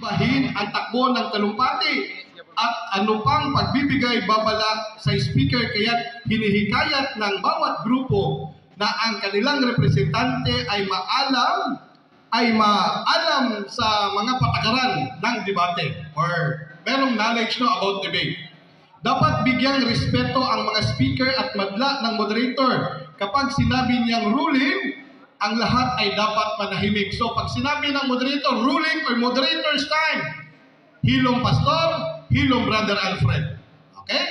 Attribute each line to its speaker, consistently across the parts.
Speaker 1: Bahin ang takbo ng talumpati at ano pang pagbibigay babala sa speaker, kaya't hinihikayat ng bawat grupo na ang kanilang representante ay maalam sa mga patakaran ng debate or merong knowledge, no, about debate. Dapat bigyang respeto ang mga speaker at madla ng moderator. Kapag sinabi niyang "ruling," ang lahat ay dapat manahimik. So pag sinabi ng moderator, "ruling" or "moderator's time," hilom, Pastor, hilom, Brother Alfred. Okay?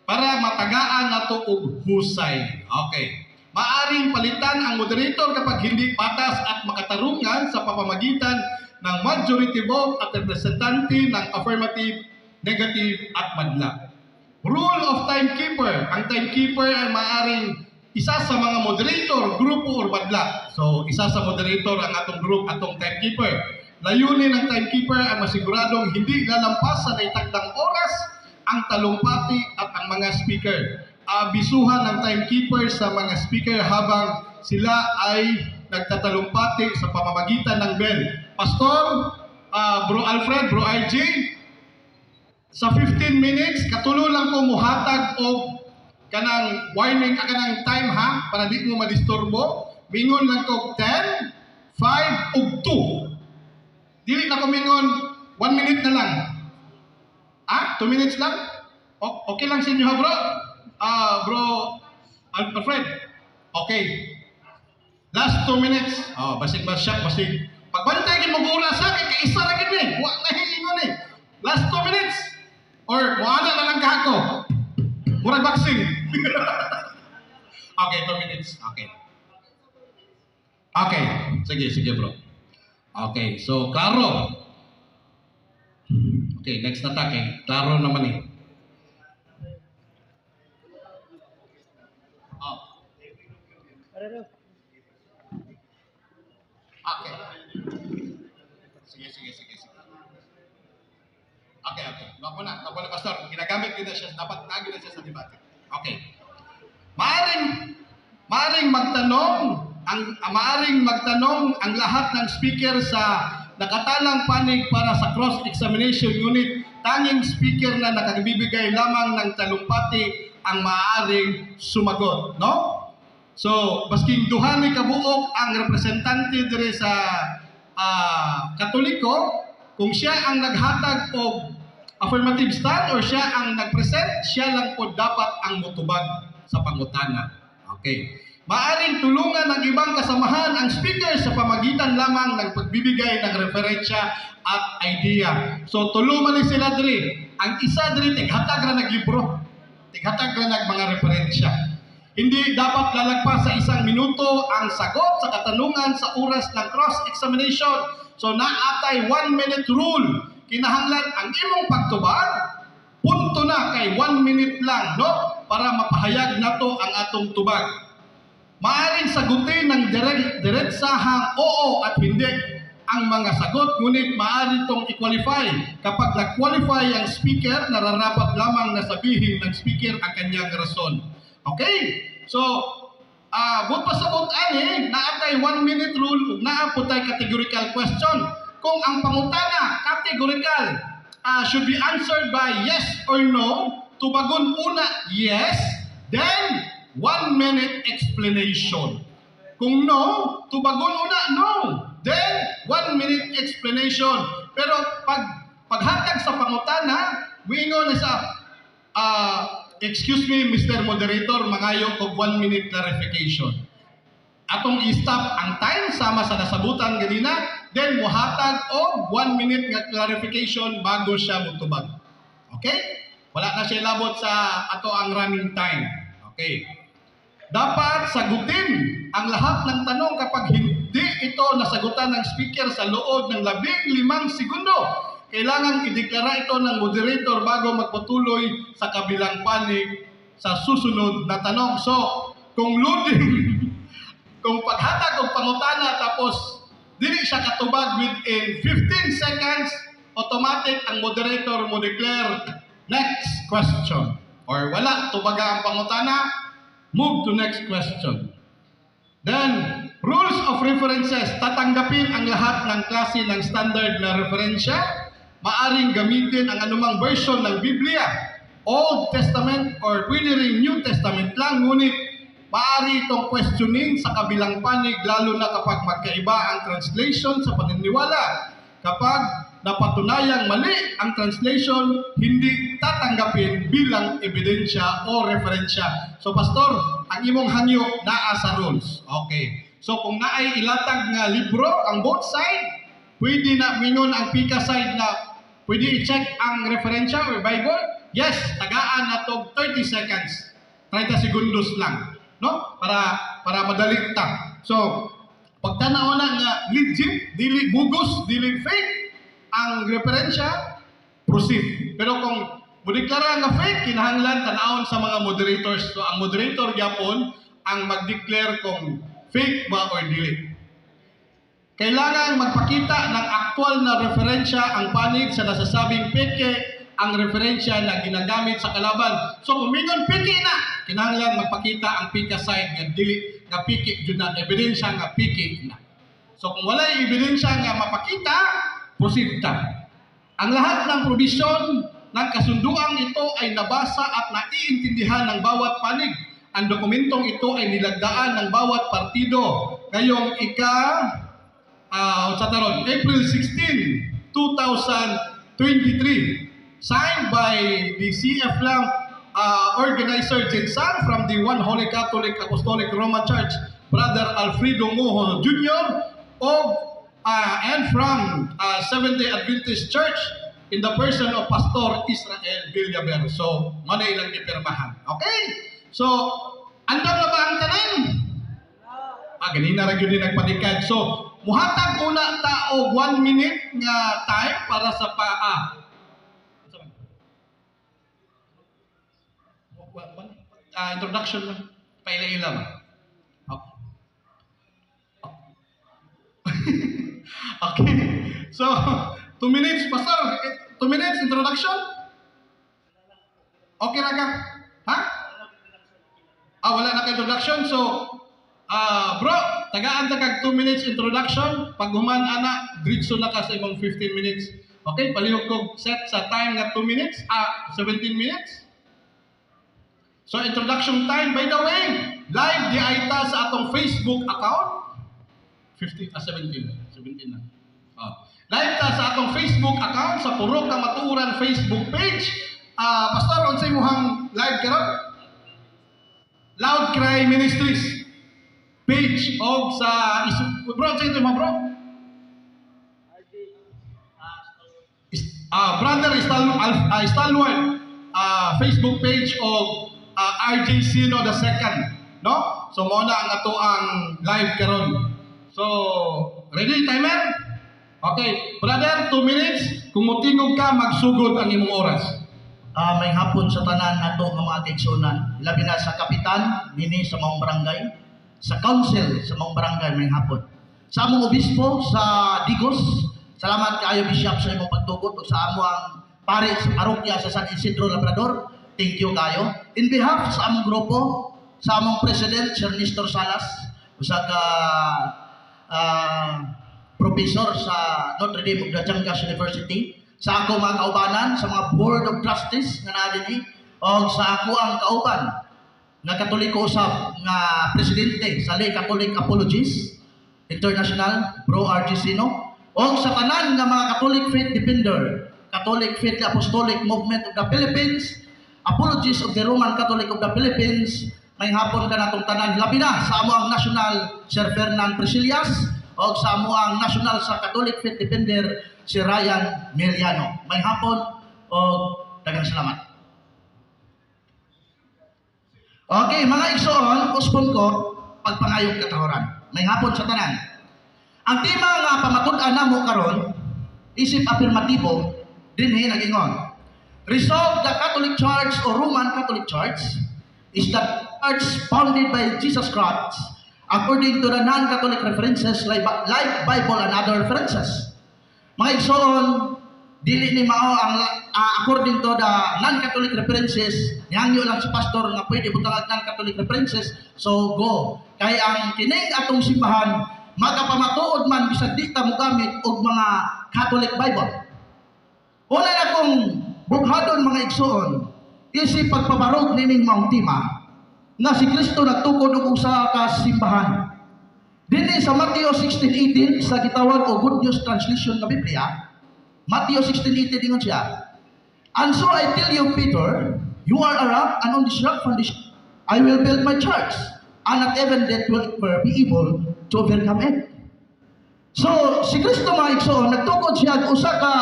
Speaker 1: Para matagaan nato og husay. Okay. Maaring palitan ang moderator kapag hindi patas at makatarungan sa pamamagitan ng majority vote at representante ng affirmative, negative at madla. Role of timekeeper. Ang timekeeper ay maaring isa sa mga moderator, grupo or madla. So, isa sa moderator ang atong group, atong timekeeper. Layunin ng timekeeper ay masiguradong hindi lalampas sa naitakdang oras ang talumpati at ang mga speaker. Abisuhan ng timekeeper sa mga speaker habang sila ay nagtatalumpati sa pamamagitan ng bell. Pastor, Bro Alfred, Bro RJ, sa 15 minutes, katulo lang ko muhatag og kanang warning, kanang time ha, para di mo madisturbo. Mingon lang ko 10, 5, ug 2. Dili na ko mingon 1 minute na lang. Ah, 2 minutes lang? Okay lang sa inyo ha, bro? Ah, Bro Alfred. Okay. Last 2 minutes. Oh, basig ba siya, basig. Pagbantay gid mo oras ha, kay kaisa ra gid ni. Wa na hiingon eh. Last 2 minutes. Or moana na lang kako. Murag boxing. Okay, 2 minutes. Okay. Okay. Sige, sige, bro. Okay, so klaro. Okay, next na ta kay klaro naman eh. Oh. Okay. Sige, sige, sige, sige. Okay. Naku na, naku na, Pastor. Ginagamit din na siya, dapat nagi na siya sa debate. Okay. Maaring magtanong ang lahat ng speaker sa nakatalang panig para sa cross-examination, ngunit tanging speaker na nakagbibigay lamang ng talumpati ang maaaring sumagot, no? So, basking duha ni kabuok ang representante dire sa Katoliko, kung siya ang naghatag og affirmative stand or siya ang nagpresent, siya lang po dapat ang mutubag sa pangutana. Okay. Maaring tulungan ng ibang kasamahan ang speaker sa pamagitan lamang ng pagbibigay ng referensya at idea. So tulungan ni sila diri. Ang isa diri tighatag ra naglibro. Tighatag ra nag mga referensya. Hindi dapat lalagpas sa 1 minuto ang sagot sa katanungan sa oras ng cross-examination. So naatay 1 minute rule. Kinahanglan ang imong pagtubag, punto na kay 1 minute lang, no? Para mapahayag nato ang atong tubag. Maaring sagutin ng diretsahang oo at hindi ang mga sagot, ngunit maaari itong i-qualify. Kapag nag-qualify ang speaker, nararapat lamang na sabihin ng speaker ang kanyang rason. Okay? So, buot pasabot ani, naatay 1 minute rule ug naa po tay categorical question. Kung ang pangutana categorical, should be answered by yes or no, tubagon una yes, then 1 minute explanation. Kung no, tubagon una no, then 1 minute explanation. Pero pag paghatag sa pangutana, wingon na sa "Excuse me, Mr. Moderator, mangayo og 1 minute clarification." Atong i-stop ang time sama sa nasabutan ganina, then muhatag og 1 minute nga clarification bago siya mutubag. Okay? Wala na siya labot sa ato ang running time. Okay. Dapat sagutin ang lahat ng tanong kapag hindi ito nasagutan ng speaker sa loob ng 15 segundo. Kailangan ideklara ito ng moderator bago magpatuloy sa kabilang panig sa susunod na tanong. So, kung loading, kung paghatag og pangutana tapos dili siya katubag within 15 seconds, automatic ang moderator mo declare "next question." Or wala, tubaga ang pangutana, move to next question. Then, rules of references. Tatanggapin ang lahat ng klase ng standard na referensya. Maaring gamitin ang anumang version ng Biblia, Old Testament or pwede rin New Testament lang, ngunit maaari itong questionin sa kabilang panig, lalo na kapag magkaiba ang translation sa paniniwala. Kapag napatunayang mali ang translation, hindi tatanggapin bilang ebidensya o referensya. So pastor, ang imong hangyo naa sa rules. Okay. So kung naay ilatag nga libro ang both side, pwede na mingon ang pika side na pwede i-check ang referensya or Bible? Yes, tagaan na to 30 seconds. 30 segundos lang, no? Para para madali ta. So, pagtanaw na nga legit, dili bugos, dili fake ang referensya, proceed. Pero kung modeklara nga fake, kinahanglan tanawon sa mga moderators. So, ang moderator gyapon ang mag-declare kung fake ba or dili. Kailangan magpakita ng aktwal na referensya ang panig sa nasasabing peke ang referensya na ginagamit sa kalaban. So kung mingon peke na, kinahanglan magpakita ang pika side nga dili nga peke jud na, ebidensya nga peke na. So kung walay ebidensya nga mapakita, proceed ta. Ang lahat ng probisyon ng kasunduang ito ay nabasa at naiintindihan ng bawat panig. Ang dokumentong ito ay nilagdaan ng bawat partido ngayong ika sa taron, April 16, 2023, signed by the CF Lamp organizer Jensan from the One Holy Catholic Apostolic Roman Church, Brother Alfredo Moho Jr., of and from Seventh-day Adventist Church in the person of Pastor Israel Villaver. So, mao na ilang gipirmahan. Okay? So, andam na ba ang tanan? Ah, ganina ra gyud ni nagpanikad. So, muhatag una ta og 1 minute nga time para sa pa ah. Unsa man? Ah, introduction lang. Paila-ila ba? Okay. So, 2 minutes, Pastor. 2 minutes introduction? Okay ra ka? Ha? Ah, wala na ka introduction. So, ah, bro, tagaan ta kag 2 minutes introduction. Pag human ana, diretso na ka sa imong 15 minutes. Okay, palihog kog set sa time nga 2 minutes, ah, 17 minutes. So, introduction time, by the way, live diay ta sa atong Facebook account. 15, ah, 17. 17 na. Ah. Live ta sa atong Facebook account sa Purok Kamatuoran Facebook page. Ah, Pastor, unsay imong live karon? Loud Cry Ministries page og sa bro, unsay ito bro? Brother Stalwart Facebook page og RJ Sino the second, no? So mao na ang ato ang live karon. So, ready timer? Okay, brother, 2 minutes. Kung motingog ka, magsugod ang imong oras.
Speaker 2: Ah, maayong hapon sa tanan nato nga mga kaigsuonan. Labi na sa kapitan nini sa maong barangay, sa council sa maong barangay, maayong hapon. Sa among obispo sa Digos, salamat kaayo, Bishop, sa imong pagtugot, ug sa amo ang pare sa parokya sa San Isidro Labrador. Thank you kayo. In behalf sa among grupo, sa among president Sir Nestor Salas, usa ka professor sa Notre Dame of Dadiangas University, sa ako mga kaubanan, sa mga Board of Trustees nga naa dinhi, og sa ako ang kauban nga Katoliko usab nga presidente sa Lay Catholic Apologists International, Bro RG Sino, og sa tanan nga mga Catholic Faith Defender, Catholic Faith Apostolic Movement of the Philippines, Apologists of the Roman Catholic of the Philippines, maayong hapon kanatong tanan. Labi na sa amo ang National Sir Fernan Priscillas og sa amo ang National sa Catholic Faith Defender, si Ryan Meliano. Maayong hapon og daghang salamat. Okay, mga igsoon, uspon ko pagpangayong katahoran. Maayong hapon sa tanan. Ang tema nga pamatud-an namo karon isip afirmatibo dinhi nag-ingon. Resolve the Catholic Church or Roman Catholic Church is the church founded by Jesus Christ according to the non-Catholic references like Bible and other references. Mga igsoon, dili ni mao ang according to the non-Catholic references, nihangyo lang si pastor nga pwede butang ang non-Catholic references, so go. Kay ang kining atong simbahan magapamatuod man bisag di ta mogamit og mga Catholic Bible. Una na kong bughadon, mga igsoon, isi pagpabarog nining maong tema nga si Kristo nagtukod og usa ka simbahan. Dinhi sa Matthew 16:18 sa gitawag og Good News Translation nga Biblia, Matthew 16:18, ingon siya, "And so I tell you, Peter, you are a rock, and on this rock foundation I will build my church, and not even death will ever be able to overcome it." So, si Kristo, mga igsoon, nagtukod siya og usa ka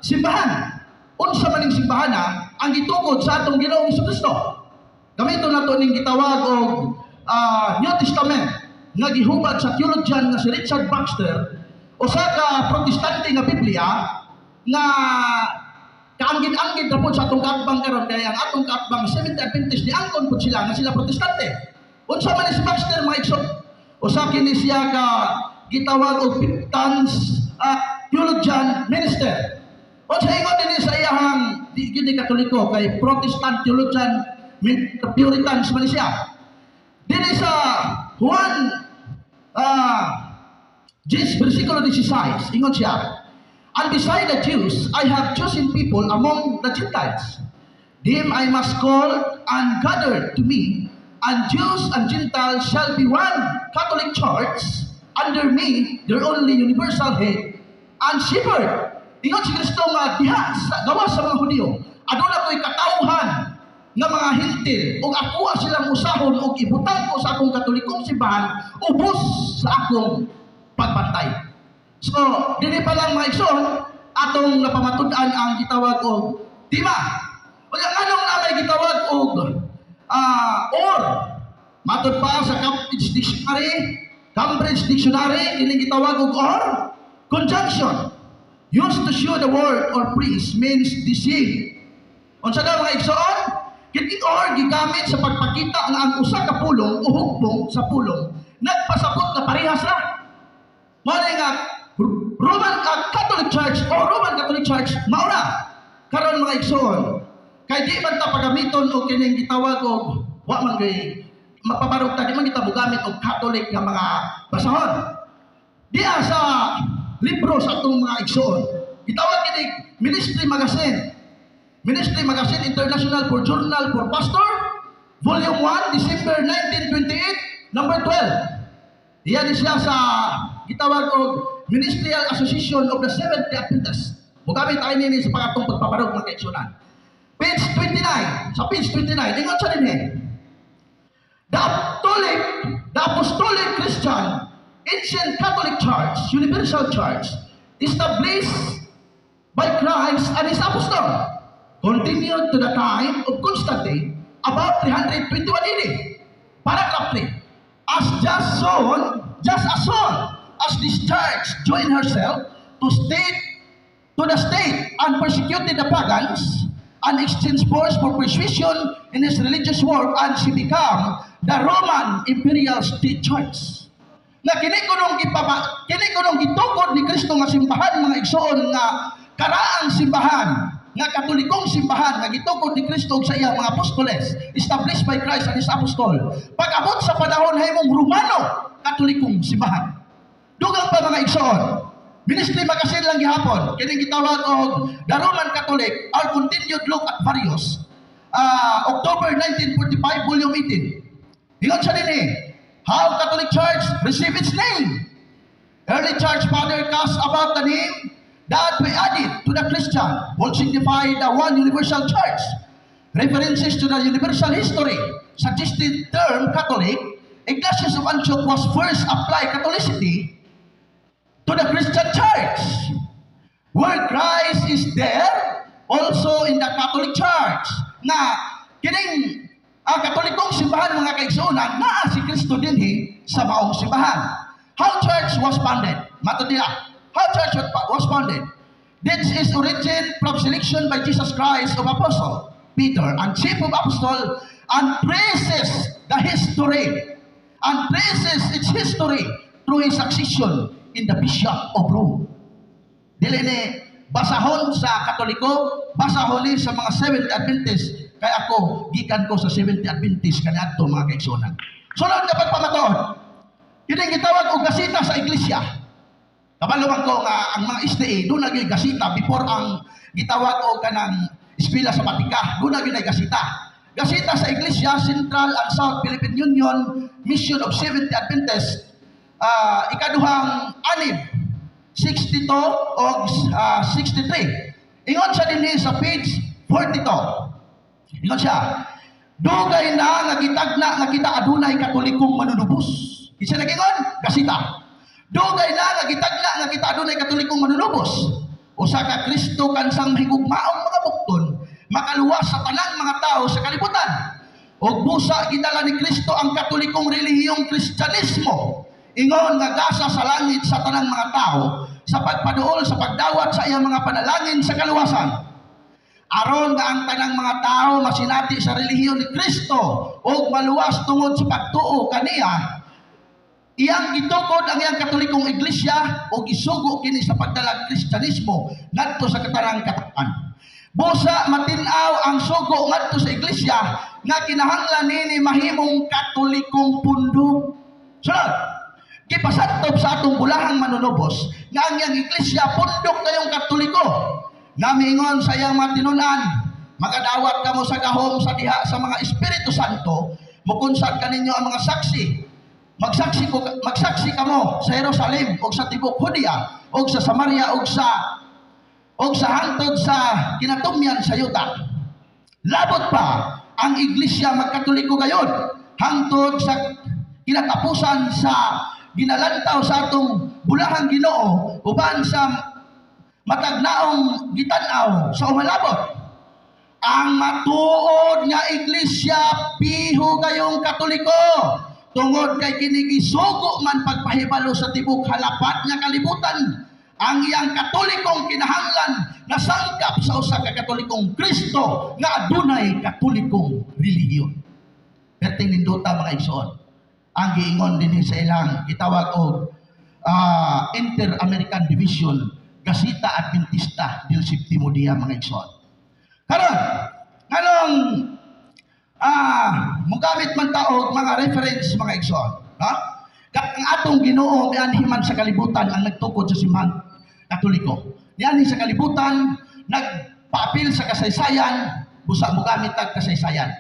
Speaker 2: simbahan. Unsa man ning simbahan na ang gitukod sa atong Ginoong Kristo? Gamiton nato ning gitawag og New Testament nga gihubad sa theologian nga si Richard Baxter, usa ka Protestante nga Biblia nga kaanggid-anggid ra pod sa atong kaatbang karon, kay ang atong kaatbang Seventh Adventist, niangkon pod sila nga sila Protestante. Unsa man ni si Baxter, mga igsoon? Usa kini siya ka gitawag og Puritans theologian minister. Unsa ingon dinhi sa iyahang, di gyud ni Katoliko kay Protestant theologian Puritans man siya. Dinhi sa Juan 10 versikulo 16, ingon siya, "And beside the Jews, I have chosen people among the Gentiles. Them I must call and gather to me, and Jews and Gentiles shall be one Catholic Church under me, their only universal head and shepherd." Ingon si Kristo nga diha sa gawas sa mga Hudiyo, aduna ko'y katawhan nga mga Hentil ug ako silang usahon ug ibutang ko sa akong Katolikong simbahan ubos sa akong pagbantay. So, dinhi pa lang, mga igsoon, atong napamatud-an ang gitawag og tema. Unya nganong na may gitawag og or? Matod pa sa Cambridge Dictionary, Cambridge Dictionary, kining gitawag og or, conjunction used to show the word or phrase means the same. Unsa daw, mga igsoon? Kining or gigamit sa pagpakita nga ang usa ka pulong o hugpong sa pulong nagpasabot nga parehas ra. Mao ni nga Roman Catholic Church o Roman Catholic Church mao na. Karon, mga igsoon, kay di man ta pagamiton og kining gitawag og, wa man kay mapabarog ta, di man kita mogamit og Catholic nga mga basahon. Diya sa libro sa atong mga igsoon, gitawag kini Ministry Magazine. Ministry Magazine International for Journal for Pastor, Volume 1, December 1928, number 12. Diyan siya sa gitawag og Ministerial Association of the Seventh-day Adventists. Mugamit tayo nini sa pangatong pagpabarog, mga kaigsunan. Page 29, sa page 29, ingon sa dinhi, "The Apostolic Christian Ancient Catholic Church, Universal Church, established by Christ and His Apostle, continued to the time of Constantine about 321 AD." Paragraph 3. "Just as soon as this church joined herself to the state and persecuted the pagans and exchanged force for persuasion in his religious work, and she became the Roman Imperial State Church." Nga kini kunong gitukod ni Kristo nga simbahan, mga igsoon, nga karaang simbahan nga Katolikong simbahan nga gitukod ni Kristo ug sa iyang mga apostoles, established by Christ and His apostle, pag-abot sa panahon himong Romano Katolikong simbahan. Dugang pa, mga igsoon, Ministry Magazine lang gihapon, kining gitawag og The Roman Catholic, Our Continued Look at Various, October 1945, Volume 18. Ingon siya dinhi, "How Catholic Church received its name. Early Church Father cast about the name that we added to the Christian would signify the one universal church. References to the universal history suggested term Catholic. Ignatius of Antioch was first applied Catholicity to the Christian Church. Where Christ is there, also in the Catholic Church." Na kining ang Katolikong simbahan, mga kaigsuonan, naa si Kristo dinhi sa maong simbahan. How church was founded? Matod nila. How church was founded? This is origin from selection by Jesus Christ of Apostle Peter and chief of apostle and traces its history through his succession in the Bishop of Rome. Dili ni basahon sa Katoliko, basahon ni sa mga Seventh Adventist, kay ako gikan ko sa Seventh Adventist kaniadto, mga kaigsuonan. Sunod nga pagpamatuod, kining gitawag og gasita sa iglesia. Kabalo man ko nga ang mga SDA duna gyud gasita before ang gitawag og kanang eskwela Sabatika, duna gyud ay gasita. Gasita sa Iglesia Central and South Philippine Union Mission of Seventh Adventist, ikaduhang anib, 62 og 63. Ingon sa dinhi sa page 42. Ingon siya, "Dugay na nga gitagna nga kita adunay Katolikong manunubos." Kinsa nagingon? Gasita. "Dugay na nga gitagna nga kita adunay Katolikong manunubos. Usa ka Kristo kansang mahigugmaong mga bukton, makaluwas sa tanang mga tao sa kalibutan. Og busa gidala ni Kristo ang Katolikong relihiyong Kristyanismo. Ingon nga gasa sa langit sa tanang mga tao sa pagpaduol sa pagdawat sa iyang mga panalangin sa kaluwasan. Aron nga ang tanang mga tao masinati sa relihiyon ni Kristo ug maluwas tungod sa pagtuo kaniya, iyang gitukod ang iyang Katolikong Iglesia ug isugo kini sa pagdalag Kristyanismo ngadto sa katanang katawhan. Busa matin-aw ang sugo ngadto sa Iglesia nga kinahanglan nini mahimong Katolikong pundok." Sunod, "Gipasantob sa atong bulahang manunubos nga ang iyang Iglesia pundok kayong Katoliko. Nga miingon sa iyang mga tinunan, 'Magadawat kamo sa gahom sa diha sa mga Espiritu Santo, mukunsad kaninyo ang mga saksi. Magsaksi kamo sa Jerusalem ug sa tibok Judea ug sa Samaria ug sa hangtod sa kinatumyan sa yuta.' Labot pa ang Iglesia magkatoliko gayon hangtod sa kinatapusan sa ginalantaw sa atong bulahang Ginoo uban sa matag naong gitan-aw sa umalabot. Ang matuod nga Iglesia piho kayong Katoliko tungod kay kini gisugo man pagpahibalo sa tibok halapat nga kalibutan ang iyang Katolikong kinahanglan na sangkap sa usa ka Katolikong Kristo nga adunay Katolikong relihiyon." Perting nindota, mga igsoon, ang giingon dinhi sa ilang gitawag og Inter-American Division, Gasita Adventista del Septimo Dia, mga igsoon. Karon, nganong mugamit man ta og mga reference, mga igsoon, ha? Ang atong Ginoo mianhi man sa kalibutan ang nagtukod sa simbahan Katoliko. Nianhi sa kalibutan, nagpaapil sa kasaysayan, busa mugamit tag kasaysayan.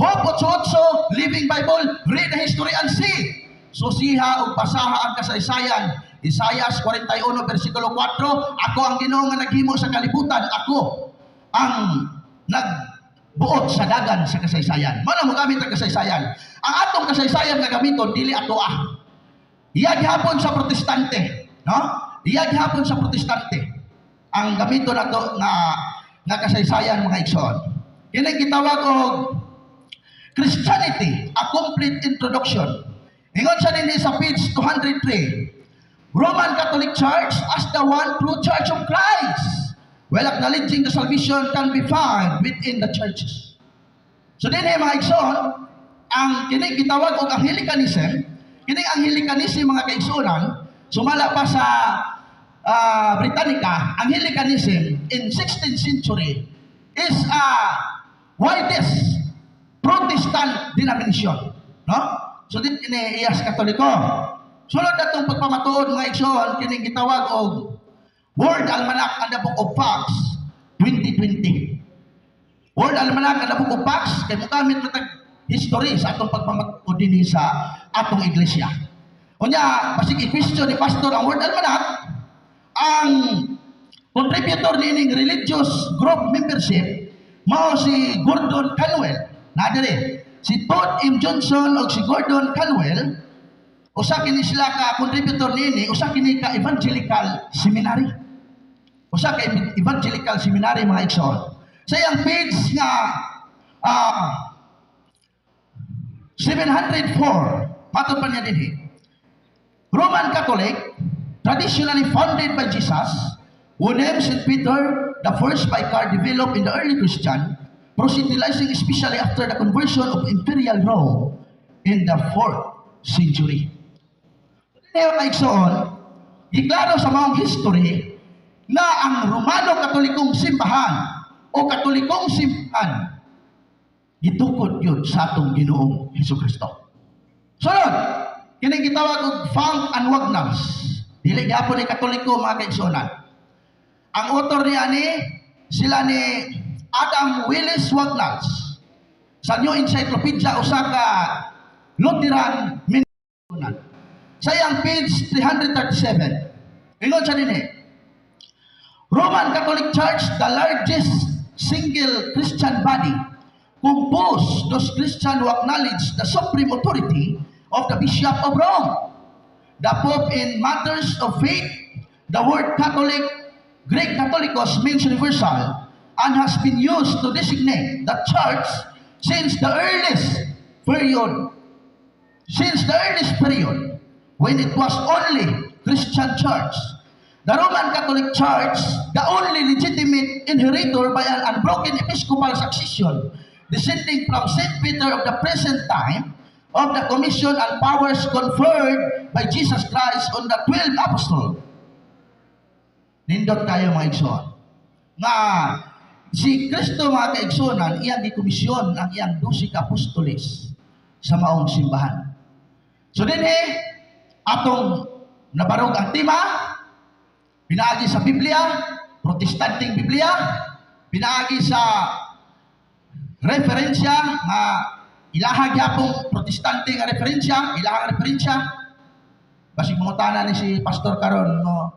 Speaker 2: Hope 88, Living Bible, read the history and see. Susiha ug basaha ang kasaysayan. Isaias 41 versikulo 4, "Ako ang Ginoo nga naghimo sa kalibutan, ako ang nagbuot sa dagan sa kasaysayan." Mao na mogamit ang kasaysayan. Ang atong kasaysayan nga gamiton dili ato ah. Iya gihapon sa Protestante, no? Iya gihapon sa Protestante ang gamiton nato nga kasaysayan, mga igsoon. Kini gitawag og Christianity, a Complete Introduction. Ingon sa dinhi sa page 203, "Roman Catholic Church as the one true Church of Christ, while acknowledging the salvation can be found within the churches." So dinhi, mga igsoon, ang kini gitawag og Anglicanism, kining Anglicanism, mga kaigsuonan, sumala pa sa Britannica, Anglicanism in 16th century is a widest Protestant denomination, no? So din kini iyas Katoliko. Sunod natong pagpamatuod, mga igsoon, kining gitawag og World Almanac and the Book of Facts 2020. World Almanac and the Book of Facts kay mogamit man tag history sa atong pagpamatuod dinhi sa atong iglesia. Unya, basig i-question ni Pastor ang World Almanac, ang contributor niining religious group membership mao si Gordon Conwell. Na diri si Todd M. Johnson o si Gordon Conwell, usa kini sila ka contributor niini, usa kini ka evangelical seminary. Usa ka evangelical seminary, mga igsoon. Sa iyang page nga 704, matod pa niya dinhi, "Roman Catholic, traditionally founded by Jesus, who named St. Peter the first vicar, developed in the early Christian, proselytizing especially after the conversion of Imperial Rome in the 4th century." Kaya, mga igsoon, giklaro sa maong history na ang Romano Katolikong simbahan o Katolikong simbahan gitukod yun sa atong Ginoong Hesus Kristo. Sunod, kining gitawag og Funk and Wagnalls. Dili gyapon ni Katoliko, mga kaigsuonan. Ang author niya ni sila ni Adam Willis Wagnalls sa New Encyclopedia, usa ka Lutheran Mindunan. Sa iyang page 337. Ingon siya dinhi, "Roman Catholic Church, the largest single Christian body, composed those Christian who acknowledge the supreme authority of the Bishop of Rome, the Pope, in matters of faith. The word Catholic, Greek Catholicos, means universal and has been used to designate the church since the earliest period when it was only Christian church. The Roman Catholic Church, the only legitimate inheritor by an unbroken episcopal succession, descending from St. Peter of the present time, of the commission and powers conferred by Jesus Christ on the 12 apostles." Nindot kayo, mga igsoon. Nga si Kristo, mga kaigsuonan, iyang gikomisyon ang iyang 12 ka apostoles sa maong simbahan. So dinhi atong nabarog ang tema pinaagi sa Biblia, Protestanteng Biblia, pinaagi sa referensya nga ilaha gyapong Protestante nga referensya, ilahang referensya. Basig mangutana ni si pastor karon, no,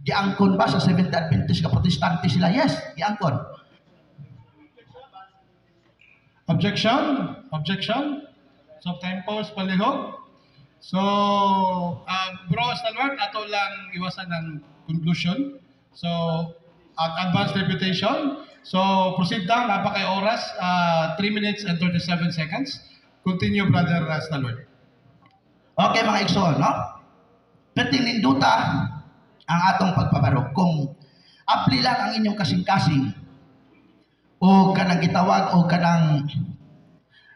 Speaker 2: giangkon ba sa Seventh Adventist nga Protestante sila? Yes, giangkon.
Speaker 1: Objection? Objection? So, time pause palihog. So, bro Stalwart, ato lang iwasan ng conclusion. So, at advanced reputation. So, proceed lang, napakay oras, 3 minutes and 37 seconds. Continue, Brother Stalwart.
Speaker 2: Okay, mga igsoon, no? Perting ninduta ang atong pagpabarog. Kung apli lang ang inyong kasing-kasing o kanang gitawag o kanang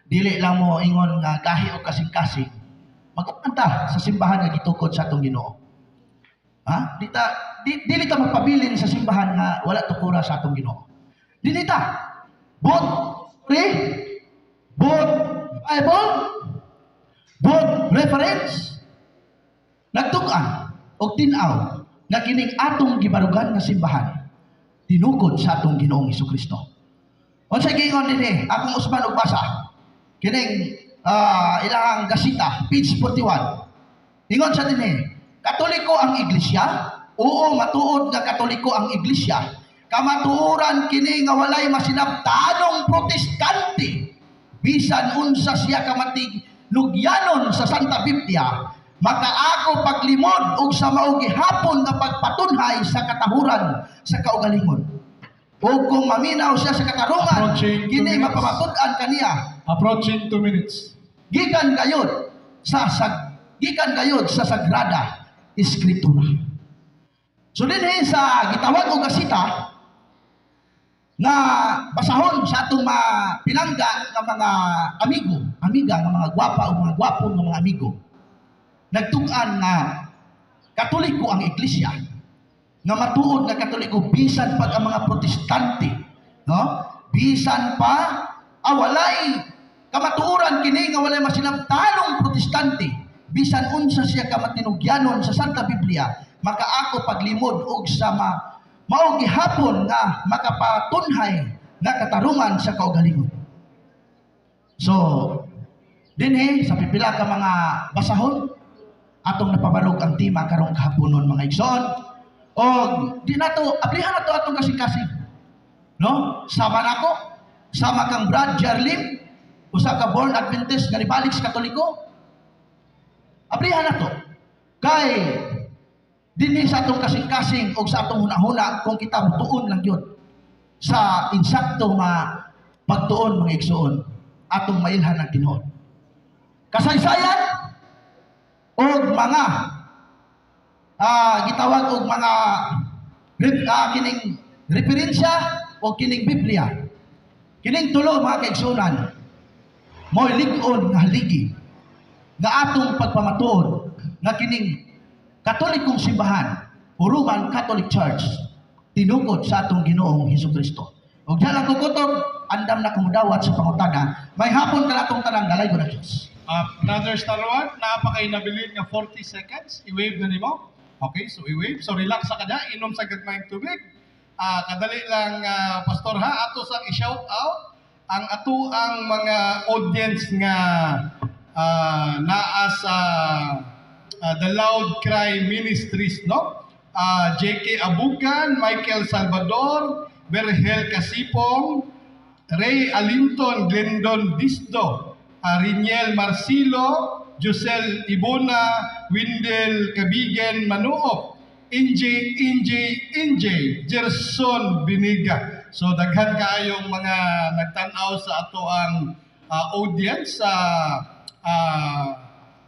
Speaker 2: dili lang mo ingon nga gahi o kasing-kasing, mag-anta sa simbahan nga gitukod sa atong Ginoo. Ha? Di ta di, dili ta magpabilin sa simbahan nga wala tukura sa atong Ginoo. Dili ta. Both pre, both Bible, both reference, nagtug-an og tin-aw nga kining atong gibarugan nga simbahan tinukod sa atong Ginoong Hesukristo. Unsay giingon dinhi? Akong usban og basa. Kining ilang gasita, page 41. Ingon sa dinhi, "Katoliko ang Iglesia? Oo, matuod nga Katoliko ang Iglesia. Kamatuoran kini nga walay masinabtanong Protestante, bisan unsa siya kamatig lugyanon sa Santa Biblia, makaako paglimod og sa mao gihapon nga pagpatunhay sa katahuran sa kaugalingon. O kung maminaw siya sa katarungan,
Speaker 1: Approaching 2
Speaker 2: kini
Speaker 1: minutes.
Speaker 2: mapamatud-an kaniya
Speaker 1: Approaching 2 minutes.
Speaker 2: gikan gayud sa Sagrada Escritura." So dinhi sa gitawag og gasita nga basahon sa atong mga pinangga nga mga amigo, amiga nga mga gwapa o mga gwapo nga mga amigo. Nagtug-an nga Katoliko ang Iglesia, nga matuod nga Katoliko bisan pag ang mga Protestante, no? Bisan pa walay kamatuoran kini nga walay masinabtanong Protestante, bisan unsa siya ka matinugyanon sa Santa Biblia, makaako paglimod og sa mao gihapon nga makapatunhay nga katarungan sa kaugalingon. So, dinhi sa pipila ka mga basahon atong napabarog ang tema karong kahaponon, mga igsoon. Og di nato ablihan nato atong kasing-kasing. No? Sama nako, sama kang Brad Jerlim, usa ka born Adventist nga nibalik sa Katoliko. Ablihan nato. Kay dinhi sa atong kasing-kasing og sa atong hunahuna, kung kita mutuon lang yun sa insakto nga pagtuon, mga igsoon, atong mailhan ang tinuod. Kasaysayan og mga gitawag og mga kining referensya o kining Biblia. Kining tulo, mga kaigsuonan, mo'y lig-on nga haligi nga atong pagpamatuod nga kining Katolikong simbahan o Roman Catholic Church tinukod sa atong Ginoong Hesus Kristo. Og diyan lang kukutob, andam na kumudawat sa pangutana. May hapon kanatong tanan, dalaygon ang Diyos.
Speaker 1: Brother Stalwart, naa pa kay nabilin nga 40 seconds. I-wave na nimo. Okay, so i-wave. So relax sa kanya, inom sa gagmayng tubig. Kadali lang, Pastor ha, ato sang i-shout out ang ato ang mga audience nga naa sa The Loud Cry Ministries, no? JK Abugan, Michael Salvador, Berhel Kasipong, Ray Alinton, Glendon Disdo, Riniel Marcilo, Josel Ibona, Windel Kabigen Manuop, NJ, NJ, NJ, Gerson Biniga. So daghan kaayong mga nagtan-aw sa ato ang audience sa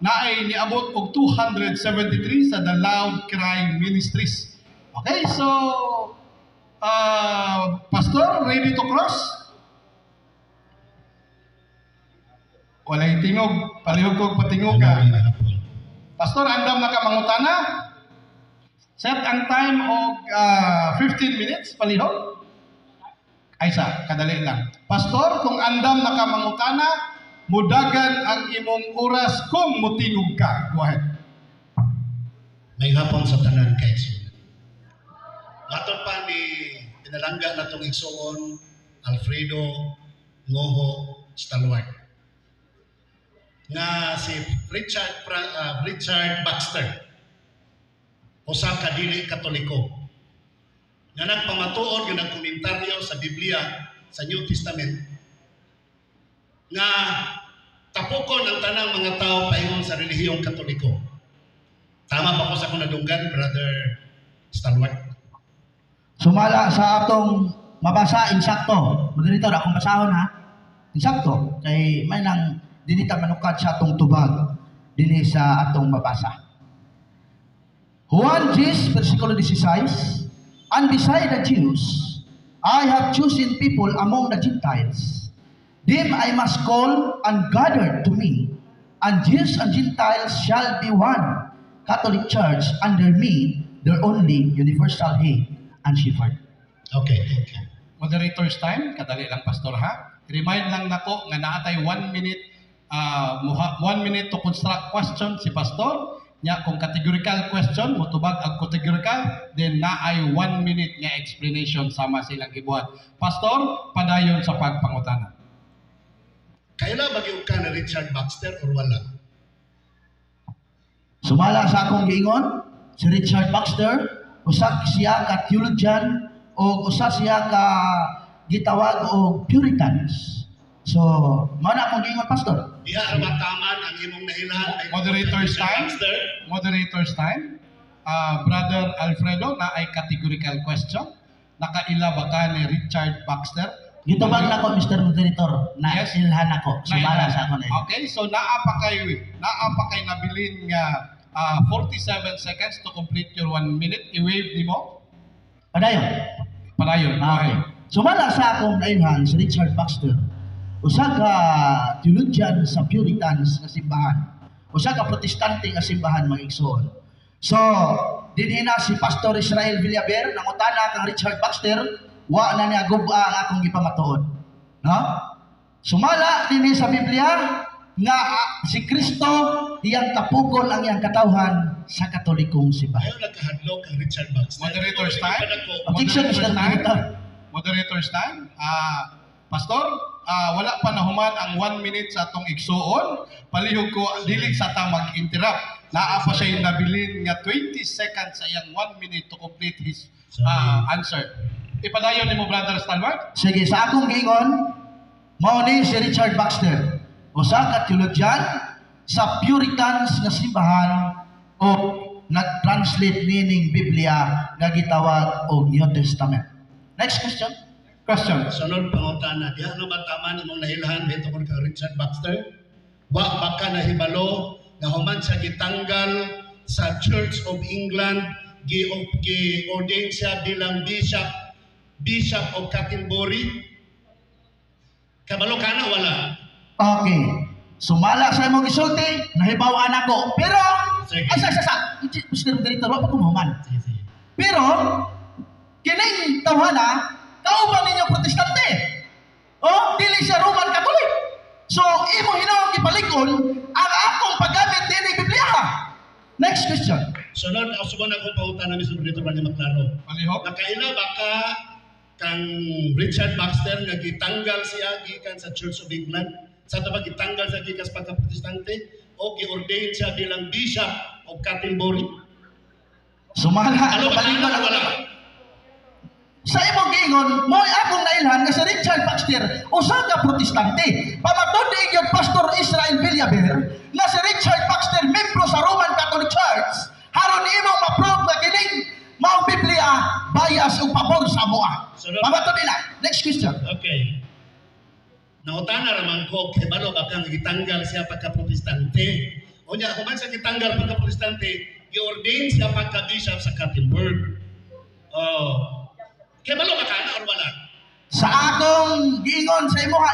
Speaker 1: naay niabot og 273 sa The Loud Cry Ministries. Okay, so Pastor, ready to cross? Walay tingog, palihog kog patingog ka. Pastor, andam na ka mangutana? Set ang time og 15 minutes, palihog. Ay sa, kadali lang. Pastor, kung andam na ka mangutana, mudagan ang imong oras kung mutingog ka. Go ahead.
Speaker 3: May hapon sa tanan kay igsoon. Matod pa ni pinalangga natong igsoon Alfredo Ngoho Stalwart nga si Richard Baxter, usa ka dili Katoliko nga nagpamatuod nga nagkomentaryo sa Biblia sa New Testament nga tapukon ang tanang mga tao paingon sa relihiyong Katoliko. Tama ba ko sa akong nadunggan, Brother Stalwart?
Speaker 2: Sumala sa atong mabasa, insakto. Moderator, akong basahon ha. Insakto. Kay may nang dinita manukad sa atong tubag dinhi sa atong mabasa. Juan 10, versikulo 16, "And beside the Jews, I have chosen people among the Gentiles. Them I must call and gather to me, and Jews and Gentiles shall be one Catholic Church under me, their only universal head and shepherd."
Speaker 3: Okay, thank you.
Speaker 1: Moderator's time, kadali lang, Pastor ha. Remind lang nako nga naatay 1 minute 1 minute to construct question si Pastor. Nya kung categorical question, motubag ang categorical, then naay 1 minute nga explanation sama silang gibuhat. Pastor, padayon sa pagpangutana.
Speaker 3: Kaila ba gyud ka ni Richard Baxter or wala?
Speaker 2: Sumala sa akong giingon, si Richard Baxter, usa siya ka theologian o usa siya ka gitawag og Puritans. So, mao na akong giingon, Pastor.
Speaker 3: Diha ra ba taman ang imong nailhan?
Speaker 1: Moderator's
Speaker 3: Richard
Speaker 1: time.
Speaker 3: Baxter?
Speaker 1: Moderator's time. Brother Alfredo, naay categorical question. Nakaila ba ka ni Richard Baxter?
Speaker 2: Gitubag nako, Mr. Moderator, na ilhan ako. Sumala sa ako na.
Speaker 1: Okay, so naa pa kay nabilin nga 47 seconds to complete your 1 minute. I-wave nimo.
Speaker 2: Padayon.
Speaker 1: Padayon.
Speaker 2: Ah, okay. Sumala sa akong nailhan si Richard Baxter, usa ka theologian sa Puritans nga simbahan. Usa ka Protestante nga simbahan, mga igsoon. So, dinhi na si Pastor Israel Villaver nangutana kang Richard Baxter, wa na niya guba ang akong gipamatuod. No? Sumala dinhi sa Biblia nga si Kristo iyang tapukon ang iyang katawhan sa Katolikong simbahan.
Speaker 3: Ayaw nagkahadlok kang Richard Baxter.
Speaker 1: Moderator's time.
Speaker 2: Objection, Mr.
Speaker 1: Moderator's time.
Speaker 2: Moderator.
Speaker 1: Moderator's time. Pastor, wala pa nahuman ang 1 minute sa atong igsuon. Palihog ko, dili sa ta mag-interrupt. Naa pa siya nabilin nga 20 seconds sa iyang 1 minute to complete his answer. Ipadayon nimo, Brother Stalwart.
Speaker 2: Sige, sa akong giingon, mao ni si Richard Baxter, usa ka theologian sa Puritans nga simbahan o nag-translate nining Biblia nga gitawag og New Testament. Next question.
Speaker 1: Question.
Speaker 3: Sunod pangutana, diha na ba taman imong nailhan tungod kang Richard Baxter? Wa ba ka nahibalo nga human siya gitanggal sa Church of England, gi gi-ordain siya bilang bishop bishop of Canterbury? Kabalo ka na wala?
Speaker 2: Okay. Sumala sa imong gisulti, nahibaw-an ako. Pero,
Speaker 3: Sige.
Speaker 2: ay, sa, sa, sa, Mr. Moderator, wa pa ko mahuman.
Speaker 3: Sige, sige.
Speaker 2: Pero, kining tawhana, kauban ninyo Protestante. O, dili siya Roman Catholic. So, imo hinuong ipalig-on ang akong paggamit dinhi Biblia. Next question.
Speaker 3: Sunod Suban akong pangutana, Mr. Moderator, para maklaro.
Speaker 1: Palihog.
Speaker 3: Nakaila ba ka kang Richard Baxter nga gitanggal siya gikan sa Church of England? Sa ito ba gitanggal siya gikan sa pagka-Protestante o gi-ordain siya bilang Bishop of Canterbury?
Speaker 2: Sumala,
Speaker 3: Ano ba
Speaker 2: balikon
Speaker 3: ano
Speaker 2: ako.
Speaker 3: wala?
Speaker 2: Sa imong giingon, mo'y akong nailhan nga si Richard Baxter usa ka Protestante. Pamatud gyud, Pastor Israel Villaver, nga si Richard Baxter membro sa Roman Catholic Church. Haron imong ma-prove nga kining maong Biblia bias ug pabor sa amoa.
Speaker 3: Sunod.
Speaker 2: Pamatud nila. Next question.
Speaker 3: Okay. Nautana raman ko, kibalo ba kang gitanggal siya pagka-Protestante? O niya, kung man siya gitanggal pagka-Protestante, gi-ordain siya pagka-bishop sa Canterbury. Oh. Kibalo ba ka na or wala?
Speaker 2: Sa akong giingon sa imuha,